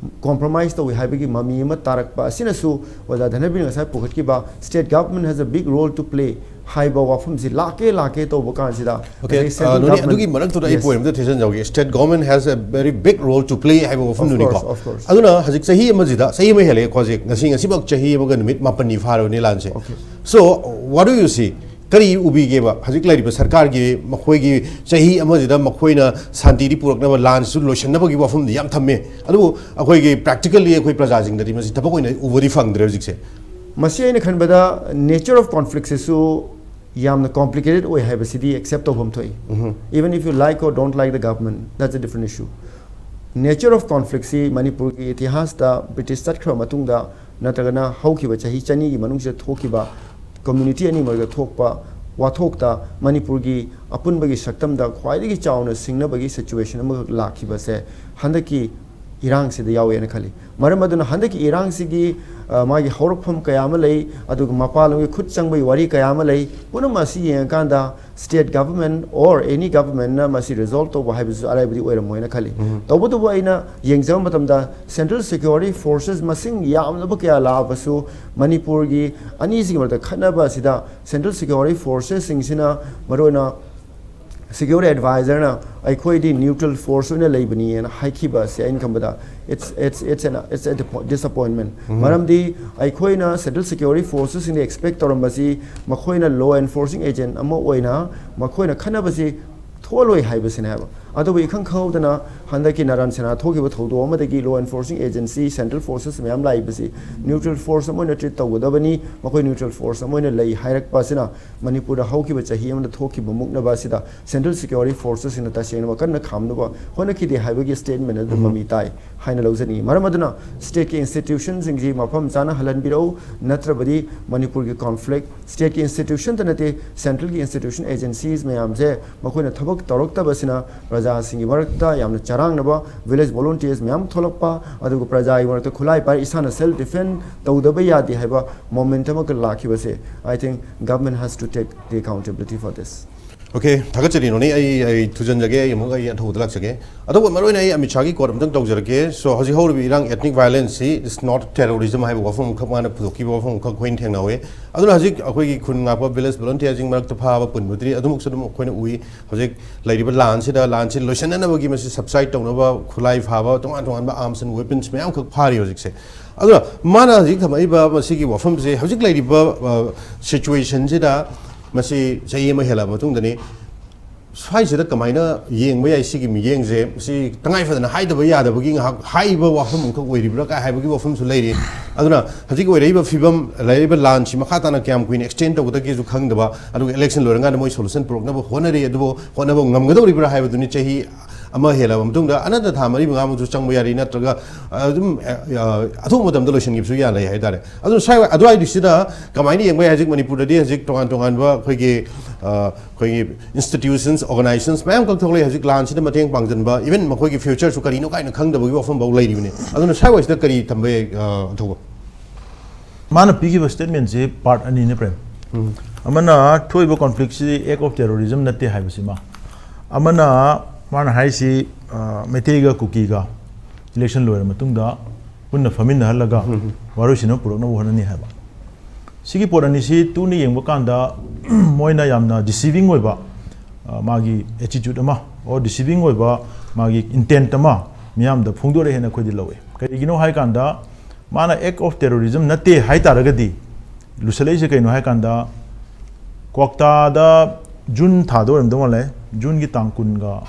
ꯀꯣꯝꯄ꯭ꯔꯣꯃꯥꯏꯁ ꯇꯧꯏ ꯍꯥꯏꯕꯒꯤ ꯃꯃꯤ ꯑꯃ ꯇꯥꯔꯛꯄ ꯑꯁꯤꯅꯁꯨ, ꯑꯣꯖꯥ ꯙꯅꯕꯤꯔ ꯉꯁꯥꯏ ꯄꯨꯈꯠꯈꯤꯕ "State government has a big role to play" ꯍꯥꯏꯕ ꯋꯥꯐꯝꯁꯤ ꯂꯥꯛꯀꯦ ꯂꯥꯛꯀꯦ ꯇꯧꯕ ꯀꯥꯟꯁꯤꯗ, Okay, ꯉꯁꯥꯏ uh, central ꯅꯣꯅꯤ, government, ꯑꯗꯨꯒꯤ ꯃꯔꯛꯇꯨꯗ ꯑꯩ yes, ꯄꯣꯏꯟꯠ ꯑꯝꯇ ꯊꯤꯖꯤꯟꯖꯍꯧꯒꯦ꯫ State government has a very big role to play ꯍꯥꯏꯕ ꯋꯥꯐꯝꯗꯨꯅꯤꯀꯣ꯫ Of course, of course. ꯑꯗꯨꯅ ꯍꯧꯖꯤꯛ ꯆꯍꯤ ꯑꯃꯁꯤꯗ, ꯆꯍꯤ ꯑꯃ ꯍꯦꯜꯂꯛꯑꯦꯀꯣ ꯍꯧꯖꯤꯛ, ꯉꯁꯤ, ꯉꯁꯤꯃꯛ ꯆꯍꯤ ꯑꯃꯒ ꯅꯨꯃꯤꯠ ꯃꯥꯄꯟꯅꯤ ꯐꯥꯔꯕꯅꯤ ꯂꯥꯟꯁꯦ꯫ Okay. So, what do you see? ꯀꯔꯤ ꯎꯕꯤꯒꯦꯕ ꯍꯧꯖꯤꯛ ꯂꯩꯔꯤꯕ ꯁꯔꯀꯥꯔꯒꯤ, ꯃꯈꯣꯏꯒꯤ ꯆꯍꯤ ꯑꯃꯁꯤꯗ ꯃꯈꯣꯏꯅ ꯁꯥꯟꯇꯤꯗꯤ ꯄꯨꯔꯛꯅꯕ, ꯂꯥꯟꯁꯨ ꯂꯣꯏꯁꯤꯟꯅꯕꯒꯤ ꯋꯥꯐꯝꯗꯤ ꯌꯥꯝ ꯊꯝꯃꯦ, ꯑꯗꯨꯕꯨ ꯑꯩꯈꯣꯏꯒꯤ ꯄ꯭ꯔꯦꯛꯇꯤꯀꯦꯜꯂꯤ ꯑꯩꯈꯣꯏ ꯄ꯭ꯔꯖꯥꯁꯤꯡꯗꯗꯤ ꯃꯁꯤ ꯊꯕꯛ ꯑꯣꯏꯅ ꯎꯕꯗꯤ ꯐꯪꯗ꯭ꯔꯦ ꯍꯧꯖꯤꯛꯁꯦ꯫ ꯃꯁꯤ ꯑꯩꯅ ꯈꯟꯕꯗ ꯅꯦꯆꯔ ꯑꯣꯐ ꯀꯣꯟꯐ꯭ꯂꯤꯛꯁꯤꯁꯨ ꯌꯥꯝꯅ ꯀꯣꯝꯄ꯭ꯂꯤꯀꯦꯇꯦꯠ ꯑꯣꯏ ꯍꯥꯏꯕꯁꯤꯗꯤ ꯑꯦꯛꯁꯦꯞ ꯇꯧꯐꯝ ꯊꯣꯛꯏ꯫ Even if you like or don't like the government, that's a different issue. Nature of ꯀꯣꯟꯐ꯭ꯂꯤꯛꯁꯤ ꯃꯅꯤꯄꯨꯔꯒꯤ ꯏꯇꯤꯍꯥꯁꯇ ꯕ꯭ꯔꯤꯇꯤꯁ ꯆꯠꯈ꯭ꯔꯕ ꯃꯇꯨꯡꯗ ꯅꯠꯇ꯭ꯔꯒꯅ ꯍꯧꯈꯤꯕ ꯆꯍꯤ ꯆꯅꯤꯒꯤ ꯃꯅꯨꯡꯁꯤꯗ ꯊꯣꯛꯈꯤꯕ ꯀꯝꯃ꯭ꯌꯨꯅꯤꯇꯤ ꯑꯅꯤ ꯃꯔꯛꯇ ꯊꯣꯛꯄ ꯋꯥꯊꯣꯛꯇ ꯃꯅꯤꯄꯨꯔꯒꯤ ꯑꯄꯨꯟꯕꯒꯤ ꯁꯛꯇꯝꯗ ꯈ꯭ꯋꯥꯏꯗꯒꯤ ꯆꯥꯎꯅ ꯁꯤꯡꯅꯕꯒꯤ ꯁꯤꯆꯨꯋꯦꯁꯟ ꯑꯃꯈꯛ ꯂꯥꯛꯈꯤꯕꯁꯦ ꯍꯟꯗꯛꯀꯤ ꯏꯔꯥꯡꯁꯤꯗ ꯌꯥꯎꯋꯦꯅ ꯈꯜꯂꯤ꯫ ꯃꯔꯝ ꯑꯗꯨꯅ ꯍꯟꯗꯛꯀꯤ ꯏꯔꯥꯡꯁꯤꯒꯤ, ꯑ, ꯃꯥꯒꯤ ꯍꯧꯔꯛꯐꯝ ꯀꯌꯥ ꯑꯃ ꯂꯩ, ꯑꯗꯨꯒ ꯃꯄꯥꯟ ꯂꯝꯒꯤ ꯈꯨꯠ ꯆꯪꯕꯒꯤ ꯋꯥꯔꯤ ꯀꯌꯥ ꯑꯃ ꯂꯩ꯫ ꯄꯨꯝꯅꯃꯛ ꯑꯁꯤ ꯌꯦꯡꯉꯀꯥꯟꯗ state government or any governmentꯅ ꯃꯁꯤ resolve ꯇꯧꯕ ꯍꯥꯏꯕꯁꯤꯁꯨ ꯑꯔꯥꯏꯕꯗꯤ ꯑꯣꯏꯔꯝꯃꯣꯏꯅ ꯈꯜꯂꯤ꯫ ꯎꯝ꯫ ꯇꯧꯕꯇꯕꯨ ꯑꯩꯅ ꯌꯦꯡꯖꯕ ꯃꯇꯝꯗ central security forces ꯃꯁꯤꯡ ꯌꯥꯝꯂꯕ ꯀꯌꯥ ꯂꯥꯛꯑꯕꯁꯨ ꯃꯅꯤꯄꯨꯔꯒꯤ ꯑꯅꯤꯁꯤꯒꯤ ꯃꯔꯛꯇ ꯈꯠꯅꯕ ꯑꯁꯤꯗ central security forcesꯁꯤꯡꯁꯤꯅ ꯃꯔꯨꯑꯣꯏꯅ security advisorꯅ ꯑꯩꯈꯣꯏꯗꯤ neutral force ꯑꯣꯏꯅ ꯂꯩꯕꯅꯤꯅ ꯍꯥꯏꯈꯤꯕ ꯑꯁꯤ ꯑꯩꯅ ꯈꯟꯕꯗ it's, it's, it's an, it's a disappointment꯫ ꯎꯝ꯫ ꯃꯔꯝꯗꯤ ꯑꯩꯈꯣꯏꯅ central security forcesꯁꯤꯡꯗ expect ꯇꯧꯔꯝꯕꯁꯤ ꯃꯈꯣꯏꯅ law enforcing agent ꯑꯃ ꯑꯣꯏꯅ ꯃꯈꯣꯏꯅ ꯈꯠꯅꯕꯁꯤ ꯊꯣꯛꯍꯜꯂꯣꯏ ꯍꯥꯏꯕꯁꯤꯅꯦ ꯍꯥꯏꯕ꯫ ꯑꯗꯨꯕꯨ ꯏꯈꯪ ꯈꯪꯍꯧꯗꯅ ꯍꯟꯗꯛꯀꯤ ꯅꯥꯔꯥꯟ ꯁꯦꯅꯥ ꯊꯣꯛꯈꯤꯕ ꯊꯧꯗꯣꯛ ꯑꯃꯗꯒꯤ law enforcing agency, central forces ꯃꯌꯥꯝ ꯂꯥꯛꯏꯕꯁꯤ neutral force ꯑꯃ ꯑꯣꯏꯅ treat ꯇꯧꯒꯗꯕꯅꯤ, ꯃꯈꯣꯏ neutral force ꯑꯃ ꯑꯣꯏꯅ ꯂꯩ ꯍꯥꯏꯔꯛꯄ ꯑꯁꯤꯅ ꯃꯅꯤꯄꯨꯔꯗ ꯍꯧꯈꯤꯕ ꯆꯍꯤ ꯑꯃꯗ ꯊꯣꯛꯈꯤꯕ ꯃꯨꯛꯅꯕ ꯑꯁꯤꯗ central security forcesꯁꯤꯡꯅ ꯇꯁꯦꯡꯅ ꯋꯥꯀꯟꯅ ꯈꯥꯝꯅꯕ ꯍꯣꯠꯅꯈꯤꯗꯦ ꯍꯥꯏꯕꯒꯤ statement ꯑꯗꯨ ꯎꯝ꯫ ꯃꯃꯤ ꯇꯥꯏ ꯍꯥꯏꯅ ꯂꯧꯖꯅꯤꯡꯏ꯫ ꯃꯔꯝ ꯑꯗꯨꯅ stateꯀꯤ institutionꯁꯤꯡꯁꯤ ꯃꯐꯝ ꯆꯥꯅ ꯍꯜꯍꯟꯕꯤꯔꯛꯎ, ꯅꯠꯇ꯭ꯔꯕꯗꯤ ꯃꯅꯤꯄꯨꯔꯒꯤ conflict stateꯀꯤ institutionꯇ ꯅꯠꯇꯦ, centralꯒꯤ institution agencies ꯃꯌꯥꯝꯁꯦ ꯃꯈꯣꯏꯅ ꯊꯕꯛ ꯇꯧꯔꯛꯇꯕꯁꯤꯅ ꯄ꯭ꯔꯖꯥꯁꯤꯡꯒꯤ ꯃꯔꯛꯇ ꯌꯥꯝꯅ ꯆꯔꯥꯡꯅꯕ, village volunteers ꯃꯌꯥꯝ ꯊꯣꯛꯂꯛꯄ, ꯑꯗꯨꯒ ꯄ꯭ꯔꯖꯥꯒꯤ ꯃꯔꯛꯇ ꯈꯨꯠꯂꯥꯏ ꯄꯥꯏꯔ ꯏꯁꯥꯅ self defend ꯇꯧꯗꯕ ꯌꯥꯗꯦ ꯍꯥꯏꯕ moment ꯑꯃꯒ ꯂꯥꯛꯈꯤꯕꯁꯦ, I think government has to take the accountability for this꯫ Okay, ꯊꯥꯒꯠꯆꯔꯤ ꯅꯣꯅꯤ꯫ ꯑꯩ, ꯑꯩ ꯊꯨꯖꯟꯖꯒꯦ, ꯑꯩ ꯑꯃꯨꯛ ꯑꯩ ꯑꯊꯧꯕꯗ ꯂꯥꯛꯆꯒꯦ꯫ ꯑꯗꯨꯒ ꯃꯔꯨꯑꯣꯏꯅ ꯑꯩ ꯑꯃꯤꯠ ꯁꯥꯍꯒꯤ quote ꯑꯝꯇꯪ ꯇꯧꯖꯔꯛꯀꯦ꯫ So, ꯍꯧꯖꯤꯛ ꯍꯧꯔꯤꯕ ꯏꯔꯥꯡ, ethnic violence ꯁꯤ is not terrorism ꯍꯥꯏꯕ ꯋꯥꯐꯝ ꯑꯃꯈꯛ ꯃꯥꯅ ꯄꯨꯊꯣꯛꯈꯤꯕ ꯋꯥꯐꯝ ꯑꯃꯈꯛ ꯑꯩꯈꯣꯏꯅ ꯊꯦꯡꯅꯍꯧꯋꯦ꯫ ꯑꯗꯨꯅ ꯍꯧꯖꯤꯛ ꯑꯩꯈꯣꯏꯒꯤ ꯈꯨꯟ ꯉꯥꯛꯄ village volunteersꯁꯤꯡ ꯃꯔꯛꯇ ꯐꯥꯕ ꯄꯨꯟꯕꯗꯨꯗꯤ ꯑꯗꯨꯃꯛꯁꯨ ꯑꯗꯨꯝ ꯑꯩꯈꯣꯏꯅ ꯎꯏ꯫ ꯍꯧꯖꯤꯛ ꯂꯩꯔꯤꯕ ꯂꯥꯟꯁꯤꯗ, ꯂꯥꯟꯁꯤ ꯂꯣꯏꯁꯤꯟꯅꯅꯕꯒꯤ ꯃꯁꯤ subside ꯇꯧꯅꯕ ꯈꯨꯠꯂꯥꯏ ꯐꯥꯕ, ꯇꯣꯉꯥꯟ ꯇꯣꯉꯥꯟꯕ arms and weapons ꯃꯌꯥꯝ ꯑꯃꯈꯛ ꯐꯥꯔꯤ ꯍꯧꯖꯤꯛꯁꯦ꯫ ꯑꯗꯨꯅ ꯃꯥꯅ ꯍꯧꯖꯤꯛ ꯊꯝꯃꯛꯏꯕ ꯃꯁꯤꯒꯤ ꯋꯥꯐꯝꯁꯦ ꯍꯧꯖꯤꯛ ꯂꯩꯔꯤꯕ, ꯑ, situationꯁꯤꯗ ꯃꯁꯤ ꯆꯍꯤ ꯑꯃ ꯍꯦꯜꯂꯛꯑꯕ ꯃꯇꯨꯡꯗꯅꯤ꯫ ꯁ꯭ꯋꯥꯏꯁꯤꯗ ꯀꯃꯥꯏꯅ ꯌꯦꯡꯕ ꯌꯥꯏ? ꯁꯤꯒꯤ ꯃꯤꯠꯌꯦꯡꯁꯦ, ꯁꯤ ꯇꯉꯥꯏ ꯐꯗꯅ ꯍꯥꯏꯗꯕ ꯌꯥꯗꯕꯒꯤ ꯉꯥꯏꯍꯥꯛ ꯍꯥꯏꯔꯤꯕ ꯋꯥꯐꯝ ꯑꯃꯈꯛ ꯑꯣꯏꯔꯤꯕ꯭ꯔꯥ ꯀꯥꯏ ꯍꯥꯏꯕꯒꯤ ꯋꯥꯐꯝꯁꯨ ꯂꯩꯔꯤ꯫ ꯑꯗꯨꯅ ꯍꯧꯖꯤꯛ ꯑꯣꯏꯔꯛꯏꯕ ꯐꯤꯕꯝ, ꯂꯩꯔꯤꯕ ꯂꯥꯟꯁꯤ ꯃꯈꯥ ꯇꯥꯅ ꯀꯌꯥꯝ ꯀꯨꯏꯅ extend ꯇꯧꯒꯗꯒꯦꯁꯨ ꯈꯪꯗꯕ, ꯑꯗꯨꯒ election ꯂꯣꯏꯔꯀꯥꯟꯗ ꯃꯣꯏ solution ꯄꯨꯔꯛꯅꯕ ꯍꯣꯠꯅꯔꯤ, ꯑꯗꯨꯕꯨ ꯍꯣꯠꯅꯕ ꯉꯝꯒꯗꯧꯔꯤꯕ꯭ꯔꯥ ꯍꯥꯏꯕꯗꯨꯅꯤ꯫ ꯆꯍꯤ ꯑꯃ ꯍꯦꯜꯂꯕ ꯃꯇꯨꯡꯗ ꯑꯅꯟꯗ ꯊꯥ ꯃꯔꯤ ꯃꯉꯥꯃꯨꯛꯁꯨ ꯆꯪꯕ ꯌꯥꯔꯤ, ꯅꯠꯇ꯭ꯔꯒ ꯑꯗꯨꯝ ꯑ, ꯑ, ꯑꯊꯨꯕ ꯃꯇꯝꯗ ꯂꯣꯏꯁꯤꯟꯈꯤꯕꯁꯨ ꯌꯥ ꯂꯩ ꯍꯥꯏꯇꯥꯔꯦ꯫ ꯑꯗꯨꯅ ꯁ꯭ꯋꯥꯏ ꯑꯗꯨꯋꯥꯏꯗꯨꯁꯤꯗ ꯀꯃꯥꯏꯅ ꯌꯦꯡꯕ ꯌꯥꯏ? ꯍꯧꯖꯤꯛ ꯃꯅꯤꯄꯨꯔꯗꯗꯤ ꯍꯧꯖꯤꯛ ꯇꯣꯉꯥꯟ ꯇꯣꯉꯥꯟꯕ ꯑꯩꯈꯣꯏꯒꯤ ꯑ, ꯑꯩꯈꯣꯏꯒꯤ institutions, organizations ꯃꯌꯥꯝ ꯀꯛꯊꯣꯛꯂꯛꯑꯦ꯫ ꯍꯧꯖꯤꯛ ꯂꯥꯟꯁꯤꯗ ꯃꯇꯦꯡ ꯄꯥꯡꯁꯤꯟꯕ, even ꯃꯈꯣꯏꯒꯤ futureꯁꯨ ꯀꯔꯤꯅꯣ ꯀꯥꯏꯅ ꯈꯪꯗꯕꯒꯤ ꯋꯥꯐꯝꯐꯥꯎ ꯂꯩꯔꯤꯕꯅꯤ꯫ ꯑꯗꯨꯅ ꯁ꯭ꯋꯥꯏꯋꯥꯏꯁꯤꯗ ꯀꯔꯤ ꯊꯝꯕ ꯌꯥꯏ, ꯑ, ꯊꯧꯕ? ꯃꯥꯅ ꯄꯤꯈꯤꯕ statementꯁꯤ part ꯑꯅꯤꯅꯦ, ꯄ꯭ꯔꯦꯝ꯫ ꯑꯃꯅ ꯊꯣꯛꯏꯕ conflictꯁꯤ act of terrorism ꯅꯠꯇꯦ ꯍꯥꯏꯕꯁꯤꯃ, ꯑꯃꯅ ꯃꯥꯅ ꯍꯥꯏꯁꯤ, ꯑ, ꯃꯩꯇꯩꯒ ꯀꯨꯀꯤꯒ election ꯂꯣꯏꯔ ꯃꯇꯨꯡꯗ ꯄꯨꯟꯅ ꯐꯝꯃꯤꯟꯅꯍꯜꯂꯒ ꯋꯥꯔꯣꯏꯁꯤꯟ ꯑꯃ ꯄꯨꯔꯛꯅꯕ ꯍꯣꯠꯅꯅꯤ ꯍꯥꯏꯕ꯫ ꯁꯤꯒꯤ ꯄꯣꯠ ꯑꯅꯤꯁꯤ ꯇꯨꯅ ꯌꯦꯡꯕ ꯀꯥꯟꯗ ꯃꯣꯏꯅ ꯌꯥꯝꯅ deceiving ꯑꯣꯏꯕ, ꯑ, ꯃꯥꯒꯤ attitude ꯑꯃ, or deceiving ꯑꯣꯏꯕ ꯃꯥꯒꯤ intent ꯑꯃ ꯃꯤꯌꯥꯝꯗ ꯐꯣꯡꯗꯣꯔꯛꯑꯦꯅ ꯑꯩꯈꯣꯏꯗꯤ ꯂꯧꯋꯦ꯫ ꯀꯔꯤꯒꯤꯅꯣ ꯍꯥꯏ ꯀꯥꯟꯗ, ꯃꯥꯅ act of terrorism ꯅꯠꯇꯦ ꯍꯥꯏ ꯇꯥꯔꯒꯗꯤ, ꯂꯨꯁꯜꯂꯛꯏꯁꯦ ꯀꯩꯅꯣ ꯍꯥꯏ ꯀꯥꯟꯗ, ꯀ꯭ꯋꯥꯛꯇꯥꯗ June ꯊꯥꯗ ꯑꯣꯏꯔꯝꯗꯧ ꯃꯥꯜꯂꯦ, Juneꯒꯤ ꯇꯥꯡ ꯀꯨꯟꯒ,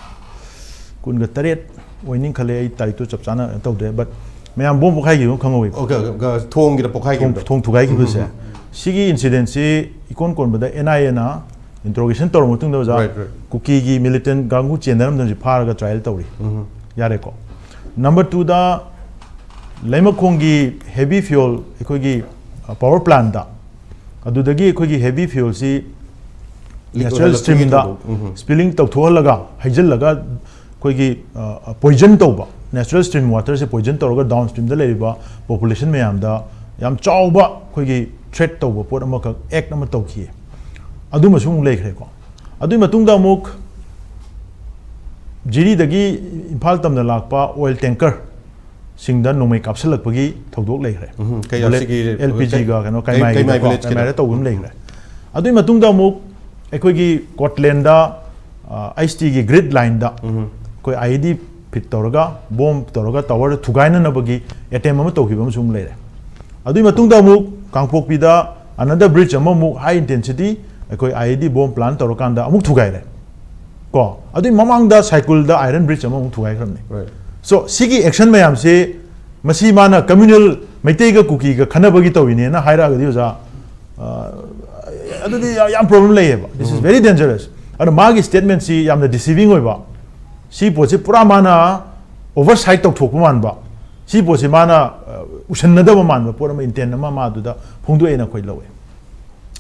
ꯀꯨꯟꯒ ꯇꯔꯦꯠ ꯑꯣꯏꯅꯤ ꯈꯜꯂꯦ, ꯑꯩ ꯇꯥꯔꯤꯛꯇꯨ ꯆꯞ ꯆꯥꯅ ꯇꯧꯗ꯭ꯔꯦ, but ꯃꯌꯥꯝ ꯕꯣꯝ ꯄꯣꯈꯥꯏꯈꯤꯕ ꯑꯃ ꯈꯪꯍꯧꯋꯦꯕ꯫ Okay, okay, ꯊꯣꯡꯒꯤꯗ ꯄꯣꯈꯥꯏꯈꯤꯕꯗꯣ꯫ ꯊꯣꯡ ꯊꯨꯒꯥꯏꯈꯤꯕꯁꯦ꯫ ꯁꯤꯒꯤ incidentꯁꯤ ꯏꯀꯣꯟ ꯀꯣꯟꯕꯗ NIAꯅ interrogation ꯇꯧꯔꯕ ꯃꯇꯨꯡꯗ, ꯑꯣꯖꯥ, Right, right. ꯀꯨꯀꯤꯒꯤ militant ꯀꯥꯡꯕꯨ ꯆꯦꯟꯅꯔꯝꯗꯕꯁꯤ ꯐꯥꯔꯒ trial ꯇꯧꯔꯤ꯫ ꯌꯥꯔꯦꯀꯣ꯫ Number twoꯗ, ꯂꯩꯃꯈꯣꯡꯒꯤ heavy fuel ꯑꯩꯈꯣꯏꯒꯤ power plantꯇ, ꯑꯗꯨꯗꯒꯤ ꯑꯩꯈꯣꯏꯒꯤ heavy fuelꯁꯤ natural streamꯗ spilling ꯇꯧꯊꯣꯛꯍꯜꯂꯒ, ꯍꯩꯖꯤꯜꯂꯒ, ꯑꯩꯈꯣꯏꯒꯤ poison ꯇꯧꯕ, natural stream waterꯁꯦ poison ꯇꯧꯔꯒ downstreamꯗ ꯂꯩꯔꯤꯕ population ꯃꯌꯥꯝꯗ ꯌꯥꯝ ꯆꯥꯎꯕ ꯑꯩꯈꯣꯏꯒꯤ threat ꯇꯧꯕ ꯄꯣꯠ ꯑꯃꯈꯛ act ꯑꯃ ꯇꯧꯈꯤꯌꯦ꯫ ꯑꯗꯨꯃꯁꯨ ꯑꯃꯨꯛ ꯂꯩꯈ꯭ꯔꯦꯀꯣ꯫ ꯑꯗꯨꯒꯤ ꯃꯇꯨꯡꯗ ꯑꯃꯨꯛ ꯖꯤꯔꯤꯗꯒꯤ ꯏꯝꯐꯥꯜ ꯇꯝꯅ ꯂꯥꯛꯄ oil tankerꯁꯤꯡꯗ ꯅꯣꯡꯃꯩ ꯀꯥꯞꯁꯤꯜꯂꯛꯄꯒꯤ ꯊꯧꯗꯣꯛ ꯂꯩꯈ꯭ꯔꯦ꯫ ꯎꯝ, ꯀꯩ Bullet ꯑꯁꯤꯒꯤ LPGꯒ ꯀꯩꯅꯣ, ꯀꯩ- ꯀꯩꯃꯥꯏꯒꯤꯗꯀꯣ, ꯀꯩꯃꯥꯏ villageꯀꯤꯗꯣ꯫ ꯀꯩꯃꯥꯏꯗ ꯇꯧꯕ ꯑꯃ ꯂꯩꯈ꯭ꯔꯦ꯫ ꯑꯗꯨꯒꯤ ꯃꯇꯨꯡꯗ ꯑꯃꯨꯛ ꯑꯩꯈꯣꯏꯒꯤ ꯀꯣꯠꯂꯦꯟꯗ, ꯑ, ISTꯒꯤ grid lineꯗ ꯑꯩꯈꯣꯏ IED fit ꯇꯧꯔꯒ, bomb ꯇꯧꯔꯒ tower ꯊꯨꯒꯥꯏꯅꯅꯕꯒꯤ attempt ꯑꯃ ꯇꯧꯈꯤꯕ ꯑꯃꯁꯨ ꯑꯃꯨꯛ ꯂꯩꯔꯦ꯫ ꯑꯗꯨꯒꯤ ꯃꯇꯨꯡꯗ ꯑꯃꯨꯛ ꯀꯥꯡꯄꯣꯛꯄꯤꯗ another bridge ꯑꯃꯃꯨꯛ high intensity ꯑꯩꯈꯣꯏ IED bomb plant ꯇꯧꯔꯀꯥꯟꯗ ꯑꯃꯨꯛ ꯊꯨꯒꯥꯏꯔꯦ꯫ ꯀꯣ, ꯑꯗꯨꯒꯤ ꯃꯃꯥꯡꯗ ꯁꯥꯏꯀꯨꯜꯗ iron bridge ꯑꯃꯃꯨꯛ ꯊꯨꯒꯥꯏꯈ꯭ꯔꯕꯅꯤ꯫ Right. So, ꯁꯤꯒꯤ action ꯃꯌꯥꯝꯁꯦ, ꯃꯁꯤ ꯃꯥꯅ communal ꯃꯩꯇꯩꯒ ꯀꯨꯀꯤꯒ ꯈꯟꯅꯕꯒꯤ ꯇꯧꯔꯤꯅꯦꯅ ꯍꯥꯏꯔꯛꯑꯒꯗꯤ, ꯑꯣꯖꯥ, ꯑ, ꯑꯗꯨꯗꯤ ꯌꯥ-, ꯌꯥꯝ problem ꯂꯩꯌꯦꯕ꯫ This is very dangerous. ꯑꯗꯨꯅ ꯃꯥꯒꯤ statementꯁꯤ ꯌꯥꯝꯅ deceiving ꯑꯣꯏꯕ, ꯁꯤ ꯄꯣꯠꯁꯤ ꯄꯨꯔꯥ ꯃꯥꯅ oversight ꯇꯧꯊꯣꯛꯄ ꯃꯥꯟꯕ, ꯁꯤ ꯄꯣꯠꯁꯤ ꯃꯥꯅ ꯑ, ꯎꯁꯟꯅꯗꯕ ꯃꯥꯟꯕ ꯄꯣꯠ ꯑꯃ, intent ꯑꯃ ꯃꯥꯗꯨꯗ ꯐꯣꯡꯗꯣꯛꯑꯦꯅ ꯑꯩꯈꯣꯏ ꯂꯧꯋꯦ꯫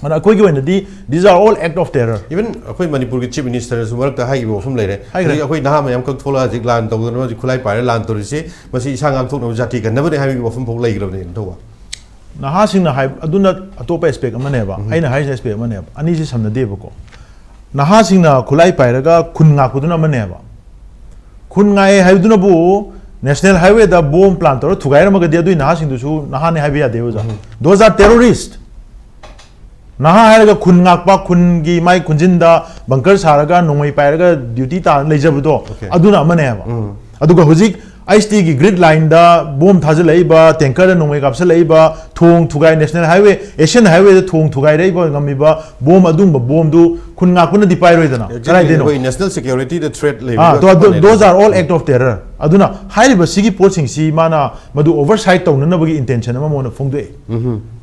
ꯑꯗꯨꯅ ꯑꯩꯈꯣꯏꯒꯤ ꯑꯣꯏꯅꯗꯤ these are all act of terror꯫ Even ꯑꯩꯈꯣꯏ ꯃꯅꯤꯄꯨꯔꯒꯤ Chief Minister ꯁꯨ ꯃꯔꯛꯇ ꯍꯥꯏꯈꯤꯕ ꯋꯥꯐꯝ ꯂꯩꯔꯦ꯫ ꯍꯥꯏꯈ꯭ꯔꯦ꯫ ꯍꯧꯖꯤꯛ ꯑꯩꯈꯣꯏ ꯅꯍꯥ ꯃꯌꯥꯝ ꯈꯛ ꯊꯣꯛꯂꯛꯑ ꯍꯧꯖꯤꯛ ꯂꯥꯟ ꯇꯧꯗꯅ ꯍꯧꯖꯤꯛ ꯈꯨꯠꯂꯥꯏ ꯄꯥꯏꯔ ꯂꯥꯟ ꯇꯧꯔꯤꯁꯦ, ꯃꯁꯤ ꯏꯁꯥ ꯉꯥꯛꯊꯣꯛꯅꯕ ꯖꯥꯇꯤ ꯀꯟꯅꯕꯅꯦ ꯍꯥꯏꯕꯒꯤ ꯋꯥꯐꯝ ꯐꯥꯎ ꯂꯩꯈ꯭ꯔꯕꯅꯦ ꯅꯤꯡꯊꯧꯕ꯫ ꯅꯍꯥꯁꯤꯡꯅ ꯍꯥꯏ ꯑꯗꯨꯅ ꯑꯇꯣꯞꯄ aspect ꯑꯃꯅꯦꯕ, ꯑꯩꯅ ꯍꯥꯏꯔꯤꯁꯦ aspect ꯑꯃꯅꯦꯕ, ꯑꯅꯤꯁꯤ ꯁꯝꯅꯗꯦꯕꯀꯣ꯫ ꯅꯍꯥꯁꯤꯡꯅ ꯈꯨꯠꯂꯥꯏ ꯄꯥꯏꯔꯒ ꯈꯨꯟ ꯉꯥꯛꯄꯗꯨꯅ ꯑꯃꯅꯦꯕ꯫ ꯈꯨꯟ ꯉꯥꯛꯑꯦ ꯍꯥꯏꯕꯗꯨꯅꯕꯨ national highway ꯗ bomb plant ꯇꯧꯔ ꯊꯨꯒꯥꯏꯔꯝꯃꯒꯗꯤ ꯑꯗꯨꯏ ꯅꯍꯥꯁꯤꯡꯗꯨꯁꯨ ꯅꯍꯥꯅꯦ ꯍꯥꯏꯕ ꯌꯥꯗꯦ ꯑꯣꯖꯥ꯫ Those are terrorist꯫ ꯅꯍꯥ ꯍꯥꯏꯔꯒ ꯈꯨꯟ ꯉꯥꯛꯄ, ꯈꯨꯟꯒꯤ ꯃꯥꯏ ꯈꯨꯟꯖꯤꯟꯗ bunker ꯁꯥꯔꯒ ꯅꯣꯡꯃꯩ ꯄꯥꯏꯔꯒ duty ꯇꯥ ꯂꯩꯖꯕꯗꯣ, Okay. ꯑꯗꯨꯅ ꯑꯃꯅꯦꯕ꯫ ꯑꯗꯨꯒ ꯍꯧꯖꯤꯛ IST ꯒꯤ grid line ꯗ bomb ꯊꯥꯖꯤꯜꯂꯛꯏꯕ, tanker ꯗ ꯅꯣꯡꯃꯩ ꯀꯥꯞꯁꯤꯜꯂꯛꯏꯕ, ꯊꯣꯡ ꯊꯨꯒꯥꯏ, national highway, Asian highway ꯗ ꯊꯣꯡ ꯊꯨꯒꯥꯏꯔꯛꯏꯕ ꯉꯝꯃꯤꯕ bomb, ꯑꯗꯨꯒꯨꯝꯕ bomb ꯗꯨ ꯈꯨꯟ ꯉꯥꯛꯄꯅꯗꯤ ꯄꯥꯏꯔꯣꯏꯗꯅ꯫ Exactly, ꯀꯗꯥꯏꯗꯩꯅꯣ? ꯑꯩꯈꯣꯏ national security ꯗ threat ꯑꯥ, ꯂꯩꯕ ꯑꯗꯣ, ꯑꯗꯣ, ꯆꯞ ꯃꯥꯟꯅꯩ꯫ Those are all act of terror꯫ ꯑꯗꯨꯅ ꯍꯥꯏꯔꯤꯕ ꯁꯤꯒꯤ ꯄꯣꯠꯁꯤꯡꯁꯤ ꯃꯥꯅ ꯃꯗꯨ oversight ꯇꯧꯅꯅꯕꯒꯤ intention ꯑꯃ ꯃꯉꯣꯟꯗ ꯐꯣꯡꯗꯣꯛꯑꯦ꯫